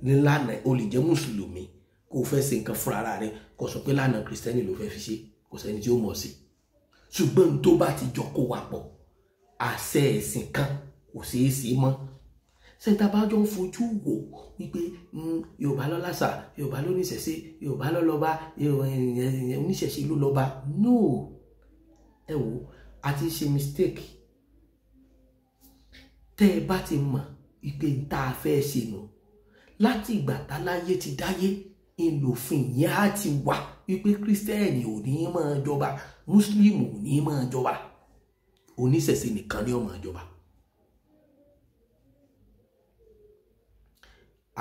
nílànà, o lè jẹ́ mùsùlùmí kó o fẹ́ ṣe nǹkan fúnra ara rẹ, kó o sọ pé lànà kìrìsìtẹ́nì ló fẹ́ fi ṣe, kò sẹ́ni tí ó mọ̀ sí. Ṣùgbọ́n tó bá ti jọ kó wa pọ̀, àṣẹ ẹ̀sìn kan kò ṣeé ṣe mọ́. Ṣé tá bá jọ ń fojú wò wípé Yorùbá ló láṣà, Yorùbá ló níṣẹ̀ṣe, Yorùbá ló lọ́ba, oníṣẹ̀ṣe ló lọ́ba? No, ẹ wò, a ti ṣe mistake. Tẹ́ ẹ bá ti mọ̀ wípé n tá a fẹ́ ṣe nù, láti ìgbà táláyé ti dáyé ìlòfin yẹn á ti wà wípé kírísítẹ́nì ò ní máa jọba, mùsùlùmí ò ní máa jọba, oníṣẹ̀ṣe nìkan ni ó máa jọba.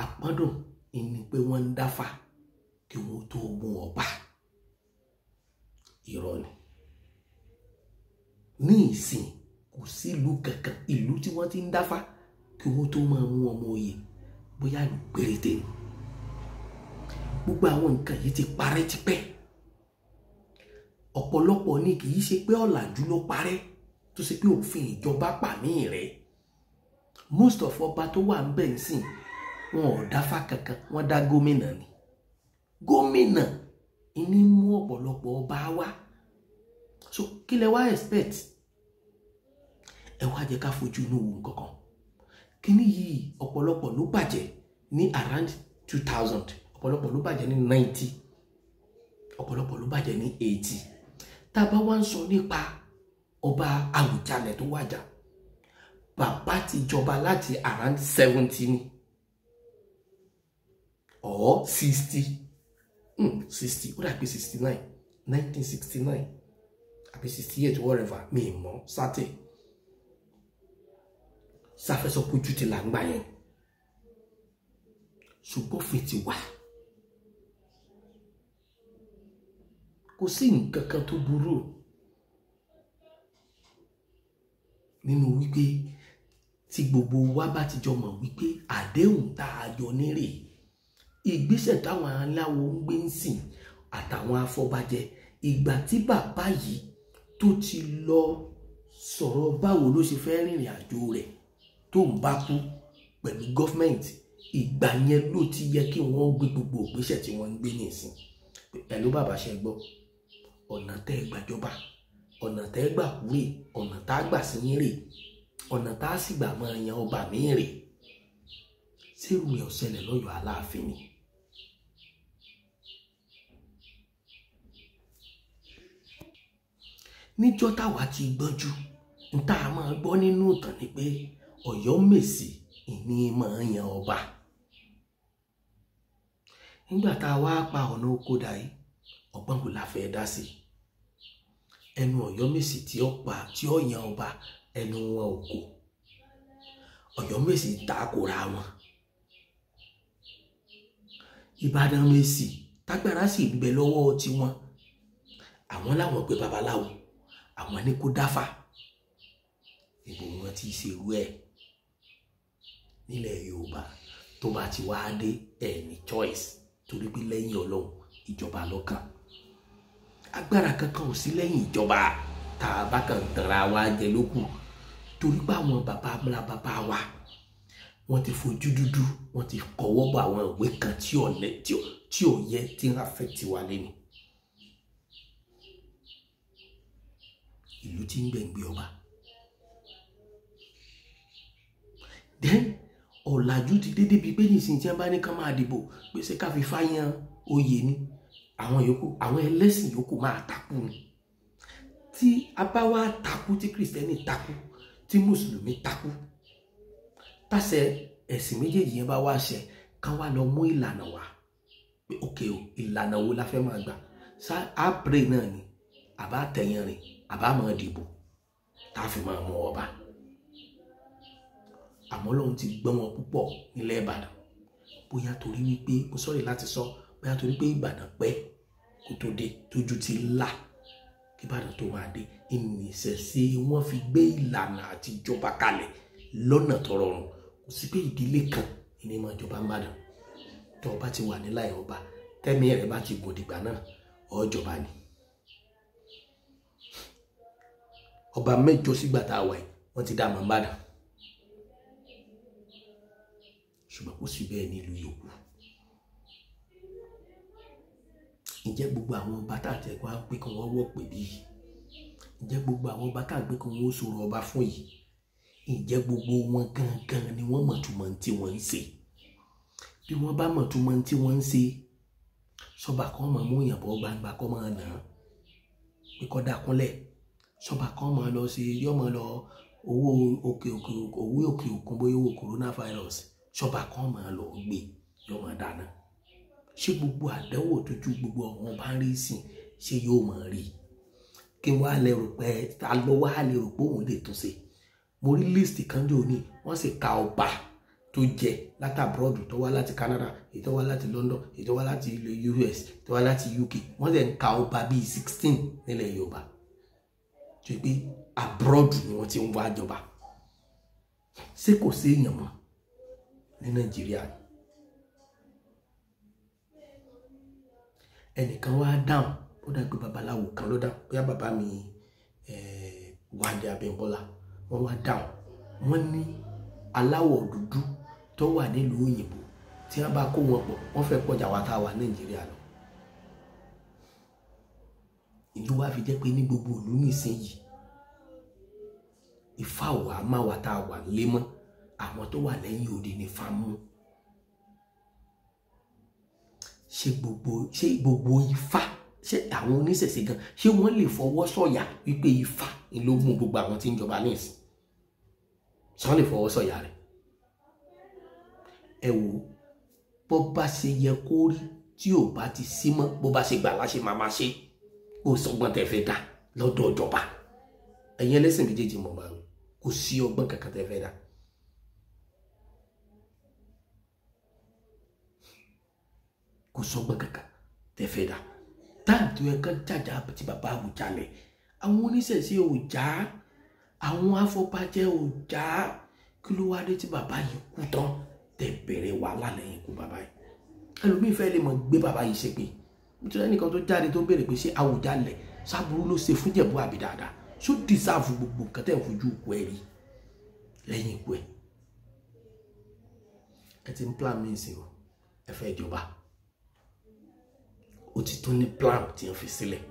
Àpọ́ndùn ìní pé wọ́n ń dáfà kí wọ́n tó mú ọba. Irọ́ ni. Ní ìsìn kò sí ìlú kankan, ìlú tí wọ́n ti ń dáfà kí wọ́n tó máa mú ọmọ oyè, bóyá ìlú péréte ni. Gbogbo àwọn nǹkan yìí ti parẹ́ tipẹ́. Ọ̀pọ̀lọpọ̀ ni kì í ṣe pé ọ̀làjú ló parẹ́, tó ṣe pé òfin ìjọba pàmí rẹ̀. Most of ọba tó wà ń bẹ̀ ń sìn, wọn ò dáfà kankan, wọ́n dá gómìnà ni. Gómìnà ìní mú ọ̀pọ̀lọpọ̀ ọba wá. So kí lẹ wá expect? Ẹ wá jẹ́ ká fojú inú wo nǹkan kan. Kíní yìí ọ̀pọ̀lọpọ̀ ló bàjẹ́ ní around 2000, ọ̀pọ̀lọpọ̀ ló bàjẹ́ ní 90, ọ̀pọ̀lọpọ̀ ló bàjẹ́ ní 80. Tá a bá wá ń sọ nípa ọba Àwùjalẹ̀ tó wàjà, bàbá ti jọba láti around 70 ni or 60, 60, ó dà pé 69, 1969 àbí 68, whatever, mi mọ̀ sátẹ̀. Sáfẹ́sọpọ̀jù ti là ń gbà yẹn, ṣùgbọ́n òfin ti wà. Kò sí nǹkan kan tó burú nínú wípé tí gbogbo wa bá ti jọ mọ̀ wípé àdéhùn tá a jọ nírè, ìgbésẹ̀ táwọn aláwo ń gbé ń sìn àtàwọn afọbajẹ, ìgbà tí bàbá yìí tó ti lọ sọ̀rọ̀ báwo ló ṣe fẹ́ rìnrìn àjò rẹ̀ tó ń bá kú pẹ̀lú gọ́fmẹ̀ntì, ìgbà yẹn ló ti yẹ kí wọ́n gbé gbogbo ìgbésẹ̀ tí wọ́n ń gbé nìsín. Pẹ̀lú bàbá ṣe gbọ́, ọ̀nà tẹ́ ẹ gbàjọba, ọ̀nà tẹ́ ẹ gbà kúrè, ọ̀nà tá a gbà sí yín rè, ọ̀nà tá a sì gbà máa yan ọba mi rè. Ṣérù rẹ̀ ò ṣẹlẹ̀ lọ́yọ̀ọ́ Aláàfin ni? Níjọ́ táwa ti gbọ́njú, n tá a máa gbọ́ nínú ìtàn ni pé Ọ̀yọ́mèsì ìní máa yan ọba. Nígbà tá a wá pa ọ̀nà oko dà yìí, ọgbọ́n kò la fẹ́ dá sí. Ẹnu Ọ̀yọ́mèsì tí ó pa tí ó yan ọba, ẹnu wọn ò kò. Ọ̀yọ́mèsì takora wọn. Ìbàdàn Mèsì tágbára sì ń bẹ lọ́wọ́ tiwọn, àwọn láwọn pé babaláwo, àwọn ní kó dáfà. Níbo wọn ti ṣerú ẹ̀ nílẹ̀ Yorùbá? Tó bá ti wá dé ẹ̀ ní choice, torí pé lẹ́yìn Ọlọ́run ìjọba lọ́kàn. Agbára kankan ò sí lẹ́yìn ìjọba, tá a bá kàn tanra wa jẹ lókù. Torí pé àwọn bàbá ńlá bàbá wa wọ́n ti fojú dúdú, wọ́n ti kọwọ́ bọ àwọn ìwé kan tí ò yẹ, tí ń affect wa lẹ́nu. Ìlú tí ń gbẹ̀ngbẹ̀ ọba. Then ọ̀làjú ti dé débi pé nísìnyí tí wọ́n bá ní ká máa dìbò pèsè ká fi fáyán oyè ni, àwọn yòókù, àwọn ẹlẹ́sìn yòókù máa takú ni. Tí a bá wá takú, tí kìrìsìtẹ́nì takú, tí mùsùlùmí takú, tàṣẹ ẹ̀sìn méjèèjì yẹn bá wá ṣẹ, kán wá lọ mú ìlànà wá pé ok o, ìlànà wo la fẹ́ máa gbà? Ṣá á pray náà ni, àbá tẹ̀yìn rìn, àbá máa dìbò tá a fi máa mú ọba. Àmọ́ Ọlọ́run ti gbọ́n wọn púpọ̀ nílẹ̀ Ìbàdàn. Bóyá torí wípé, mo sọ̀rọ̀ láti sọ, bóyá torí pé Ìbàdàn pẹ́ kó tó dé, tójú ti là kí Ìbàdàn tó máa dé, ìníṣẹ̀ṣe wọ́n fi gbé ìlànà àti ìjọba kalẹ̀ lọ́nà tó rọrùn. Kò sí pé ìdílé kan ìní máa jọba ń bàdàn. Tó ọba ti wà níláì ọba, tẹ́mi rẹ̀ bá ti gùn dìgbà náà, ó jọba ni. Ọba mẹ́jọ sígbà tá a wà yìí, wọ́n ti dá àmọ́ ń bàdàn. Ṣùgbọ́n kò sí bẹ́ẹ̀ nílùú yòókù. Ǹjẹ́ gbogbo àwọn ọba tá àti ẹ̀kọ́ á pé kí wọ́n wọ̀ pé bí yìí? Ǹjẹ́ gbogbo àwọn ọba tá à ń pé kí wọ́n sọ̀rọ̀ ọba fún yìí? Ǹjẹ́ gbogbo wọn gangan ni wọ́n mọ̀túmọ̀ tí wọ́n ń ṣe? Bí wọ́n bá mọ̀túmọ̀ tí wọ́n ń ṣe, sọba kan máa mú ìyànbọ̀ gbangba kọ́ máa nà án pé kọ́ dákúnlẹ̀. Sọba kan máa lọ sí yọ́ máa lọ owó òkè òkun, bóyá owó coronavirus, sọba kan máa lọ gbé yọ́ máa dáná. Ṣé gbogbo àdánwò tójú gbogbo àwọn bá ń rí sìn, ṣé yóò máa rí? Kí wọ́n á lérò pé ta ló wá lérò pé òun lè tún ṣe? Mo rí list kan jò ní, wọ́n sì ka ọba tó jẹ láti abroad, tó wá láti Canada, èyí tó wá láti London, èyí tó wá láti ilẹ̀ US, tó wá láti UK. Wọ́n sì ń ka ọba bíi 16 nílẹ̀ Yorùbá, tó pé abroad ni wọ́n ti ń wá jọba. Ṣé kò sí èèyàn mọ́ ní Nàìjíríà? Ẹnìkan wá dáhùn, ó dà pé babaláwo kan ló dáhùn, bóyá bàbá mi Wándé Abímbọ́lá, wọ́n wá dáhùn. Wọ́n ní aláwọ̀ dúdú tó wà nílùú òyìnbó, tí wọ́n bá kó wọn pọ̀, wọ́n fẹ́ pọ̀jà wá tá a wà Nàìjíríà lọ. Ìlú wa fi jẹ́ pé ní gbogbo ìlú nísìnyìí, Ifá wà má wà tá a wà lé mọ́, àwọn tó wà lẹ́yìn odi ní Ifá mú. Ṣé gbogbo Ifá, ṣé àwọn oníṣẹ̀ṣe gan, ṣé wọ́n lè fọwọ́ sọ̀yà wípé Ifá ni ló mú gbogbo àwọn tí ń jọba ní ìsìn? Ṣé wọ́n lè fọwọ́ sọ̀yà rẹ̀? Ẹ wò, bó bá ṣe yẹ kó rí tí ò bá ti sí mọ́, bó bá ṣe gbà láṣẹ máa ṣe, kó sọgbọ́n tẹ́ fẹ́ dá lọ́dọ̀ ìjọba. Ẹ̀yin ẹlẹ́sìn méjèèjì mọ̀ bá wọn, kò sí ọgbọ́n kankan tẹ́ fẹ́ dá. Kò sọgbọ́n kankan tẹ́ fẹ́ dá. Táàmù tó yẹ kán jàjà tí bàbá Àwùjalẹ̀, àwọn oníṣẹ̀ṣe ò já, àwọn afọbajẹ ò já, kí ló wá dé tí bàbá yìí kú tán tẹ́ bẹ̀rẹ̀ wàhálà lẹ́yìn ikú bàbá yìí? Ẹlòmíín fẹ́ lè mọ̀ gbé bàbá yìí ṣépè. Nítorí ẹnìkan tó jáde tó ń béèrè pé ṣé Àwùjalẹ̀ sábúrú ló ṣe fún Jẹ̀bú àbí dáadáa? Ṣó dìsáàfù gbogbo nǹkan tẹ́ ń fojú ikú ẹ rí lẹ́yìn ikú ẹ? Ẹ ti ń plan mí sí o, ẹ fẹ́ jọba. Ó ti tún ní plan tí wọ́n fi sílẹ̀.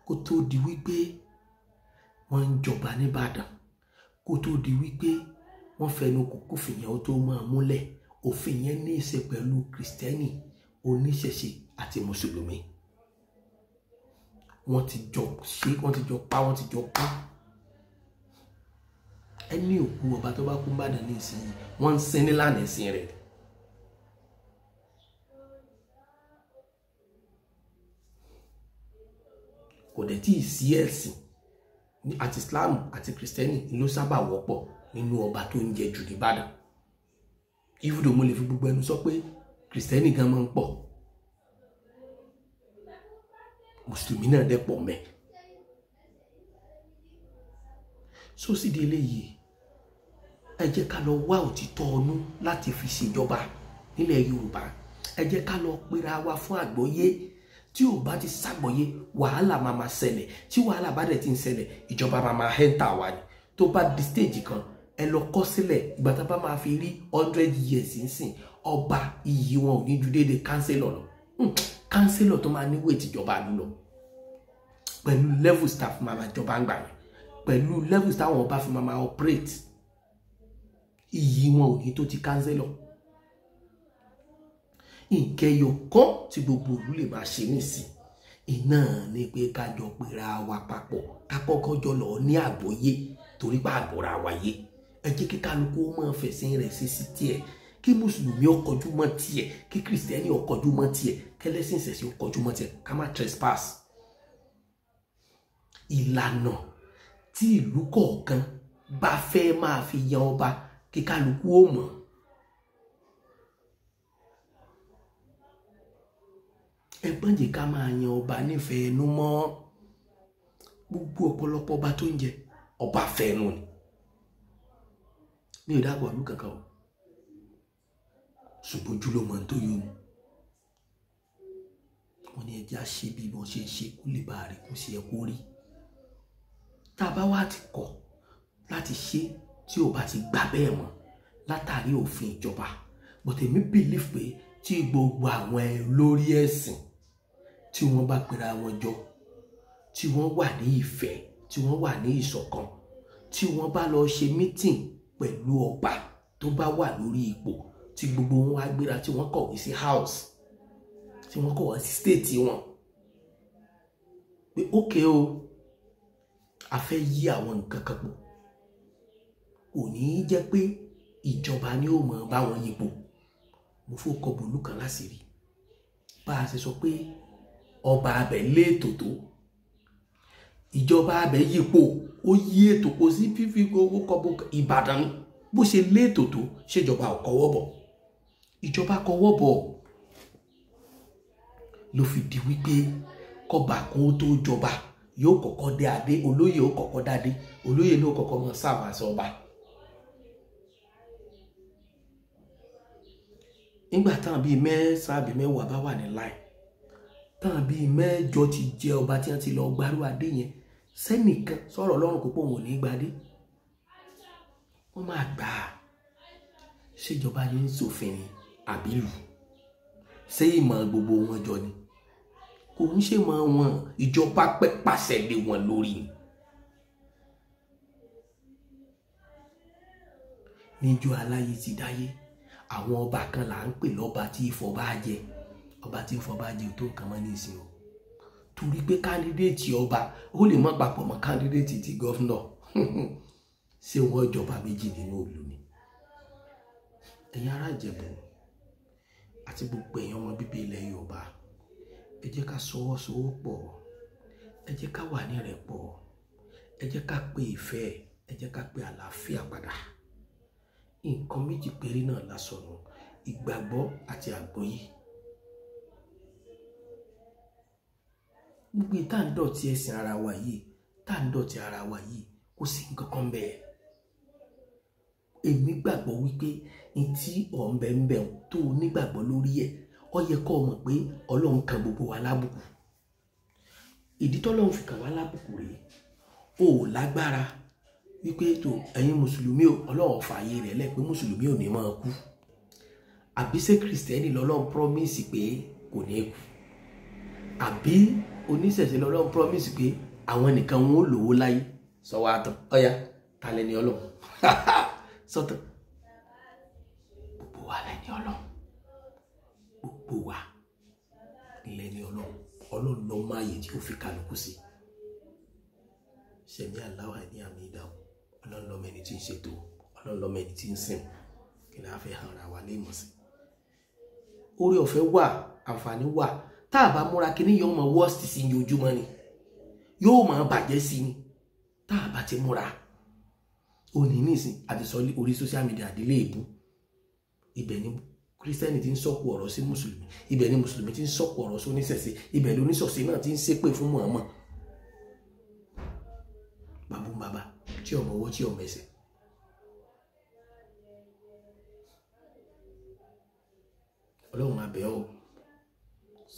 Kó tó di wípé wọ́n ń jọba nìbàdàn, kó tó di wípé wọ́n fẹnu kò kófin yẹn ó tó máa múlẹ̀, òfin yẹn ní í ṣe pẹ̀lú kìrìsìtẹ́nì, oníṣẹ̀ṣe àti mùsùlùmí. Wọ́n ti jọ ṣe, wọ́n ti jọ pa, wọ́n ti jọ kú. Ẹni òkú ọba tó bá kú nìbàdàn ní ìsinyìí, wọ́n ń sin nílànà ẹ̀sìn rẹ̀. Kò dẹ̀ tí ì sí ẹ̀sìn àti Islam àti kìrìsìtẹ́nì ló sábà wọ́pọ̀ nínú ọba tó ń jẹ jù nìbàdàn. Even though mo lè fi gbogbo ẹnu sọ pé kìrìsìtẹ́nì gan máa ń pọ̀, mùsùlùmí náà dẹ̀ pọ̀ mẹ́. So sídi eléyìí, ẹ jẹ́ ká lọ wá òtítọ́ ọnú láti fi ṣèjọba nílẹ̀ Yorùbá. Ẹ jẹ́ ká lọ pera wa fún àgbọ́yé. Tí ò bá ti ṣàgbọ́yé, wàhálà máa ma ṣẹlẹ̀. Tí wàhálà bá dẹ̀ ti ń ṣẹlẹ̀, ìjọba máa ma hẹ́ńtà wa ni. Tó bá di stage kan, ẹ lọ kọ́ sílẹ̀, ìgbà tá a bá máa fi rí 100 years nsìn, ọba iyì wọn ò ní ju déédéé kánsílọ̀ lọ. Kánsílọ̀ tó máa níwèé tìjọba lù lọ, pẹ̀lú level staff máa ma jọba ń gbà yẹn, pẹ̀lú level táwọn ọba fi máa ma operate, iyì wọn ò ní tó ti kánsílọ̀. Nkẹyọ kan tí gbogbo ìlú lè máa ṣe nísìn iná ni pé ká jọ pera wa papọ̀, ká kọ́kọ́ jọ lọ ní àgbọ́yé, torí pé àgbọ́ra wa yé. Ẹ jẹ́ kí kálukú ó máa fẹ̀sìn rẹ̀ ṣe sí tiẹ̀, kí mùsùlùmí ó kọjú mọ́ tiẹ̀, kí kìrìsìtẹ́nì ó kọjú mọ́ tiẹ̀, kẹlẹ́sìn ìṣẹ̀ṣe ó kọjú mọ́ tiẹ̀, ká má trespass. Ìlànà tí ìlú kọ̀ọ̀kan bá fẹ́ máa fi yan ọba, kí kálukú ó mọ̀. Ẹ gbọ́njẹ̀ ká máa yan ọba nífẹ̀ẹ́ ẹnu mọ́. Gbogbo ọ̀pọ̀lọpọ̀ ọba tó ń jẹ ọba fẹ́nu ni. Mi ò dáàbò ìlú kankan o, ṣùgbọ́n ojú ló mọ̀ tó yóò ní. Wọ́n ní ẹja ṣe bí wọ́n ṣe ń ṣe kó lè bá rí kó ṣe ẹ kó rí. Tá a bá wá ti kọ̀ láti ṣe tí ò bá ti gbà bẹ́ẹ̀ mọ́ látàrí òfin ìjọba, but èmi believe pé tí gbogbo àwọn olórí ẹ̀sìn tí wọ́n bá pera wọn jọ, tí wọ́n wà ní ìfẹ́, tí wọ́n wà ní ìṣọ̀kan, tí wọ́n bá lọ ṣe meeting pẹ̀lú ọba tó bá wà lórí ipò, tí gbogbo wọn á gbéra, tí wọ́n kọ̀wé sí house, tí wọ́n kọ̀wé sí state wọn pé ókè o, a fẹ́ yí àwọn nǹkan kan pọ̀, kò ní í jẹ́ pé ìjọba ni ó mọ̀ bá wọn yípo. Mo fọkọ bòlú kan láṣìírí, bá a ṣe sọ pé ọba abẹ léètò tó, ìjọba abẹ yípo, ó yí ètò kò sí fífi owó kọbọ Ìbàdàn bó ṣe léètò tó, ṣèjọba ò kọwọ́ bọ̀, ìjọba kọwọ́ bọ̀ ló fi di wípé kọba kó tó jọba yóò kọ́kọ́ dé adé, olóyè ó kọ́kọ́ dádé, olóyè ló kọ́kọ́ mọ sáàmà sọba. Nígbà táwọn bíi mẹ́sàn-án àbí mẹ́wàá bá wà ní láì, táwọn bíi mẹ́jọ ti jẹ ọba tí wọ́n ti lọ gbárù adé yẹn, sẹ́nìkan sọ̀rọ̀ Ọlọ́run kò pọ̀ wọn ò ní gbadé, wọ́n máa gbà á. Ṣèjọba ní ń ṣòfin ni àbí lù? Ṣé ìmọ̀ gbogbo wọn jọ ni? Kò ń ṣe mọ́ wọn, ìjọba pẹ́ pàṣẹ lé wọn lórí ni. Níjọ́ aláyé ti dáyé, àwọn ọba kan là ń pè lọ́ba tí ìfọba jẹ. Ọba tí ìfọba jẹ tó nǹkan mọ́ nísìnyí o, torí pé kándídéètì ọba ó lè má papọ̀ mọ́ kándídéètì ti gọ́fúnọ̀. Ṣé wọ́n jọba méjì nínú ìlú ni? Ẹ̀yin ará Ìjẹ̀bú àti gbogbo ẹ̀yin ọmọ bíbí ilẹ̀ Yorùbá, ẹ jẹ́ ká sọwọ́sowọ́pọ̀, ẹ jẹ́ ká wà ní ìrẹ́pọ̀, ẹ jẹ́ ká pe ìfẹ́, ẹ jẹ́ ká pe àlàáfíà padà. Nǹkan méjì péré náà la sọnù, ìgbàgbọ́ àti àgbọ́yé. Gbogbo tá à ń dọ̀tí ẹ̀sìn ara wa yìí, tá à ń dọ̀tí ara wa yìí, kò sí nǹkan kan bẹ́ẹ̀. Èmi gbàgbọ́ wípé ní tí ọ̀nbẹ̀ǹbẹ̀ tó o nígbàgbọ́ lórí ẹ̀, ó yẹ kó o mọ̀ pé Ọlọ́run kan gbogbo wa lábùkù. Ìdí tọ́lọ́run fi kàn wá lábùkù rèé, o ò lágbára wípé tó ẹ̀yin mùsùlùmí o, Ọlọ́run fààyè rẹ̀ lẹ̀ pé mùsùlùmí ò ní máa kú. Àbí ṣé kìrìsìtẹ́nì lọ́lọ́run promise pé kò ní kú? Àbí oníṣẹ̀ṣe lọ́lọ́run promise pé àwọn nìkan wọn ò lówó láyé? Sọ wá tán, ọ̀ya ta lẹni Ọlọ́run? Sọ́tàn, gbogbo wa lẹni Ọlọ́run, gbogbo wa lẹni Ọlọ́run. Ọlọ́run ló máa yẹ tí ó fi kálukú sí. Sẹ̀mí aláwọ̀ ní àmì ìdáhùn. Ọlọ́run ló mọ ẹni tí ń ṣètò, Ọlọ́run ló mọ ẹni tí ń sìn. Kí ni a fẹ́ hàn ra wa léèmọ̀ sí? Oore ọ̀fẹ́ wà, àǹfààní wà. Tá a bá múra kíní yóò máa worst sí ní ojúmọ́ ni, yóò máa bàjẹ́ sí ni tá a bá ti múra. Òní nísìn àti sọ orí social media àdílé ìbú. Ibẹ̀ ni kírísítẹ́nì ti ń sọ̀kò ọ̀rọ̀ sí mùsùlùmí, ibẹ̀ ni mùsùlùmí ti ń sọ̀kò ọ̀rọ̀ sí oníṣẹ̀ṣe, ibẹ̀ ni oníṣọ̀ṣe náà ti ń ṣépè fún Muhammad. Bàbá bàbá tí ọmọ ọwọ́ tí ọmọ ẹsẹ̀. Ọlọ́run abẹ́ ọ́,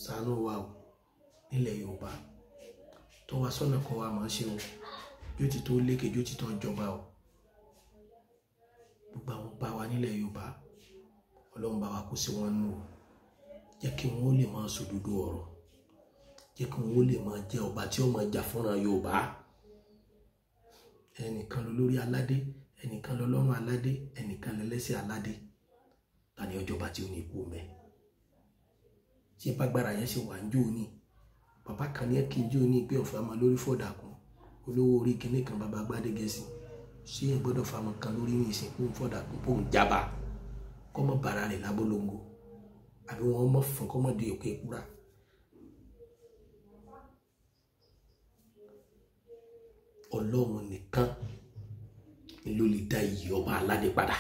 ṣàánú wa o nílẹ̀ Yorùbá, tọ́ wa sọ́nà kọ́ wa máa ṣe o, yóò ti tó lékè, yóò ti tó jọba o. Gbogbo àwọn bá wa nílẹ̀ Yorùbá, Ọlọ́run bá wa kó sí wọn nù o, jẹ́ kí wọ́n lè máa sòdodo ọ̀rọ̀, jẹ́ kí wọ́n lè máa jẹ́ ọba tí ó máa jà fúnra Yorùbá. Ẹnìkan ló lórí aládé, ẹnìkan ló lọ́rùn aládé, ẹnìkan lẹ́lẹ́sẹ̀ aládé. Ta ni ọjọba tí ó ní ikú mẹ́? Tí bágbára yẹn ṣe wà ń jó ní bàbá kan ní kí n jó ní pé ọ̀fẹ́ ọmọ lórí fọ̀dà kan, olówó orí kinní kan, bàbá Gbádégẹṣin, ṣé yẹn gbọ́dọ̀ fáwọn kan lórí ní ìsìnkú fọ̀dà kan bóun jábà kọ́mọ bàrà rẹ̀ lábólóńgó, àbí wọn mọ̀ fún kọ́mọ di òkè kúra. Ọlọ́run nìkan ló lè dá iyì ọba aládé padà,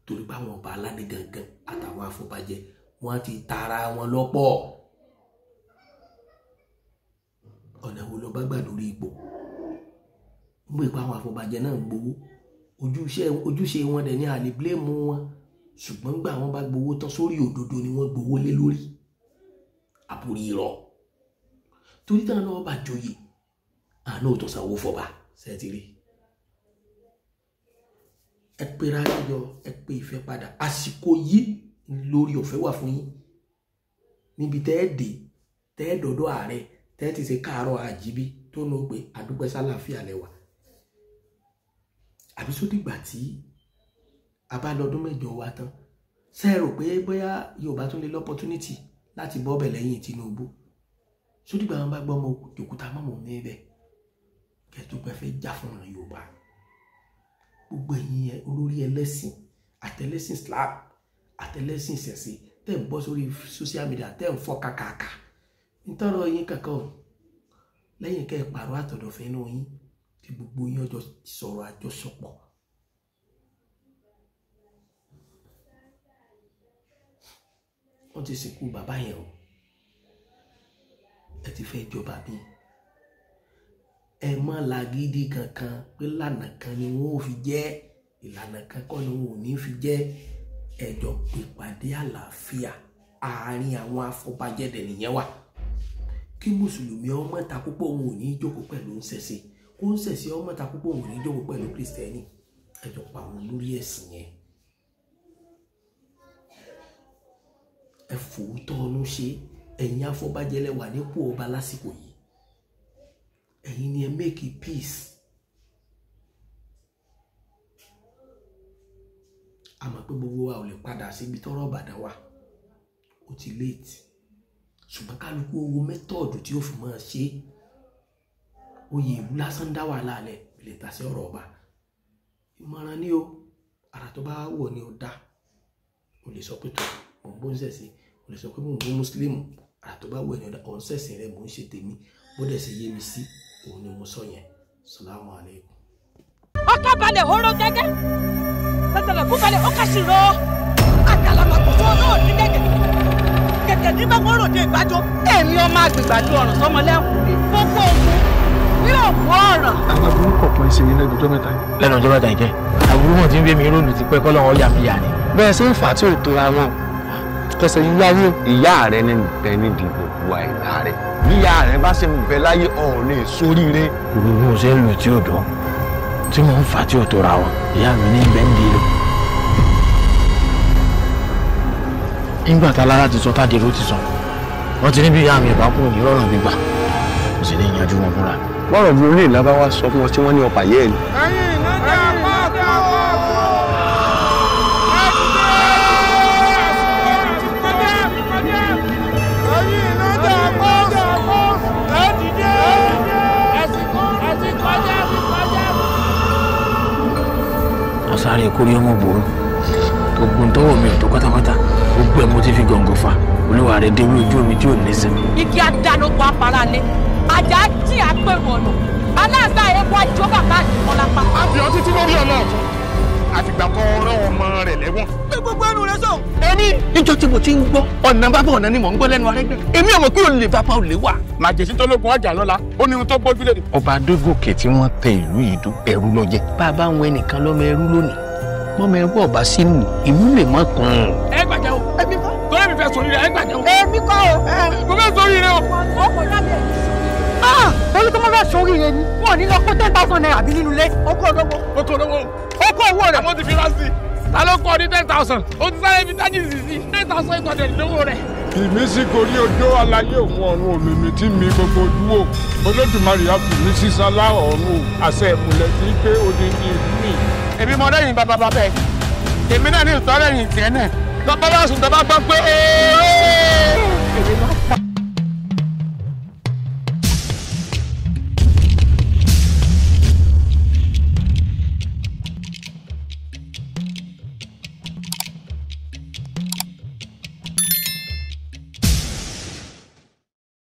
torí báwọn ọba aládé gangan àtàwọn afọbajẹ wọn ti tara wọn lọ́pọ̀. Ọ̀nà wo ló bá gbà lórí ipò? Ń gbé pa àwọn afọbajẹ náà gbowó, ojúṣe wọn dẹ̀ ní àlè bíléèmù wọn, ṣùgbọ́n gbà wọn bá gbowó tán sórí òdodo ni wọ́n gbowó lé lórí, àbúrí irọ́. Torí táwọn náà bá joyè, àánú ò tó sanwó fọba sẹ́ẹ̀tì rí. Ẹ pera yíyọ, ẹ pé ìfẹ́ padà. Àsìkò yìí lórí ọ̀fẹ́ wà fún yín, níbi tẹ́ ẹ dé, tẹ́ ẹ dọ̀dọ̀ ààrẹ, tẹ́ ẹ ti ṣe káàárọ̀ àjíbí tó ń pè àdúpẹ́ sálàáfíà lẹ́wà. Àbí sódìgbà tí a bá lọ́dún mẹ́jọ wa tán, ṣé ẹ rò pé bóyá Yorùbá tún lè lọ́pọ̀túnìtì láti bọ́ ọbẹ̀ lẹ́yìn Tinubu? Sódìgbà wọn bá gbọ́ ọmọ òkúta mọ́mọ́ níbẹ̀ kẹ́tù pé fẹ́ jà fún ọ̀rọ̀ Yorùbá. Gbogbo ẹ̀yin olórí ẹlẹ́sìn, àtẹlẹ́sìn Islam, àtẹlẹ́sìn ìṣẹ̀ṣe, tẹ́ ń bọ́ sórí social media, tẹ́ ń fọ́ kàkàkà, ntọ́rọ yín kankan o, lẹ́yìn kẹ́ ẹ pààrọ̀ àtọ̀dọ̀fẹ́ inú yín tí gbogbo yín ọjọ́ sọ̀rọ̀ àjọsọpọ̀. Wọ́n ti sìnkú bàbá yẹn o, ẹ ti fẹ́ jọba mi, ẹ má lagídí kankan pé lànà kan ni wọn ò fi jẹ́, ìlànà kan kọ́ ni wọn ò ní fi jẹ́. Ẹjọ́ pèpàdé àlàáfíà àárín àwọn afọbajẹ́dẹ̀ nìyẹn wà. Kí mùsùlùmí ọmọ ta púpọ̀ òun ò ní jókòó pẹ̀lú ńṣẹ̀ṣe, kó ńṣẹ̀ṣe ọmọ ta púpọ̀ òun ò ní jókòó pẹ̀lú kristẹni. Ẹjọ́ pa àwọn olórí ẹ̀sìn yẹn, ẹ fòótọ́ ọ̀nù ṣe. Ẹ̀yin afọbajẹ́lẹ̀ wà nípò ọba lásìkò yìí, ẹ̀yin ni ẹ make peace. A mọ̀ pé gbogbo wa ò lè padà síbi tọ́rọ̀ Ìbàdàn wà, ó ti late, ṣùgbọ́n kálukú owó mẹ́tọ̀ọ̀dù tí ó fi máa ṣe. Oyè ìlú lásán dá wàhálà lẹ̀, lè ta sí ọ̀rọ̀ ọba. Ìmọ̀ràn ni o, àrà tó bá wọ̀ ni ó dá. O lè sọ pé tó mò ń bó ń ṣẹ̀sìn, o lè sọ pé mò ń bó mùsùlùmí, àrà tó bá wọ̀ ni ó dá. Ọ̀ ń ṣẹ̀sìn rẹ, mò ń ṣe tèmi, bó dẹ̀ ṣe yé mi sí òun ni mo sọ yẹn. Salamu alaikum. Ọkà balẹ̀ hóró gẹ́gẹ́, tẹ̀tẹ̀lẹ̀ kú balẹ̀ ó kà sí rọ. Àkàlàmàgbò tó náà ní gẹ́gẹ́, gẹ́gẹ́ ní bá wọn ròde ìgbàjọ. Èmi ọmọ àgbègbàdo ọ̀ràn sọmọlẹ́kùn gbogbo ògùn ní òkú ọ̀ràn. Àwọn aburú kọ̀ọ̀kan ṣe ní lẹ́nu ọjọ́ mẹ́ta yìí. Lẹ́nu ọjọ́ mẹ́ta yìí kẹ́, aburú wọn ti ń gbé mi rónú ti pẹ́ kọ́lọ́run ọ̀yà mi yà ni. Bẹ́ẹ̀ ṣe ń fà á tí ò tóra wọn, kẹsẹ̀ yín láyé. Ìyá rẹ ní bẹ nídìí gbogbo àìlá rẹ. Bí ìyá rẹ bá ṣe ń bẹ láyé, ọ̀ lè sóríire. Gbogbo bí mo ṣe ń lù tí ò dùn, tí mò ń fà tí ò tóra wọn, ìyá mi ní bẹ́ẹ̀ ń di lò. Nígbà tá lára ti sọ tádìrú ti sọ, wọ́n ti ní bí ìyá mi ìbá kúrò ní rọrùn gbígbà, mo sì ní ìyanjú wọn fúnra mi. Bọ́rọ̀ bí orí ìlà bá wá sọ fún wọn tí wọ́n ní ọ̀pá yẹ́ ẹ̀ ni. Ọ̀sáré kórí ọmọ burú, gbogbo ntọ́wọ́ mi ò tó pátápátá, gbogbo ẹ̀ mo ti fi gọ̀ǹgọ̀ fa, olúwa rẹ̀ dé ojú omi tí ò ní sinmi. Igi adánukọ afáralé, àjà jí àpérò ọ̀nà, aláàgbá ewu àjọ bàbá àdìmọ́lápá. A bì ọ́ títí lórí ọ̀nà ọ̀tún, Àfìgbà kan rán ọmọ rẹ̀ lẹ́wọ̀n. Gbé gbogbo ẹnu rẹ sọ. Èmi níjọ́ tí mo ti ń gbọ́ ọ̀nà bàbá ọ̀nà ni mò ń gbọ́ lẹ́nu Arẹ́gbẹ́. Èmi ò mọ̀ pé olè bàbá olè wà. Màjèsí tó lógun ọjà lọ́la ó ní ohun tó gbójúlé. Ọba Adégòkè tí wọ́n tẹ ìlú yìí dó ẹrú ló jẹ́. Bá a bá ń wẹ nìkan lọ́mọ ẹrú lónìí mọ́mọ ẹrú ọ̀bá sínú ìlú lè mọ́ kàn. Ẹ gbàjẹ́ o. Èmi kọ́. Torí mi fẹ́ sórí rẹ, ẹ gbàjẹ́ o. Èmi kọ́ o. Mo fẹ́ sórí rẹ o. Torí tó máa fẹ́ sóríire ni wọn ò ní lọ kó 10,000 naira bí nínú ilé. Oko olówó. Oko olówó. Oko owó rẹ̀. Àwọn ti fi rásì. Ta ló kọ́ ní 10,000? O ti sáré fi tájì sí sí 9,800 lówó rẹ̀. Ìmísí gorí ojó aláyé òun ọ̀run òmìmì tí mi gbogbo ojú o. Olódùmarè á fi mí sísá ọ̀run o. Àṣẹ ìmùlẹ̀ tí pé odindi ìlú mi. Èmi mọ lẹ́yìn bàbá bàbá ẹ̀. Èmi náà ní ìtọ́lẹ́yìn tiẹ̀ náà. Tọ́pọ́ bá sùn tọ́ bá gbọ́ pé ooo.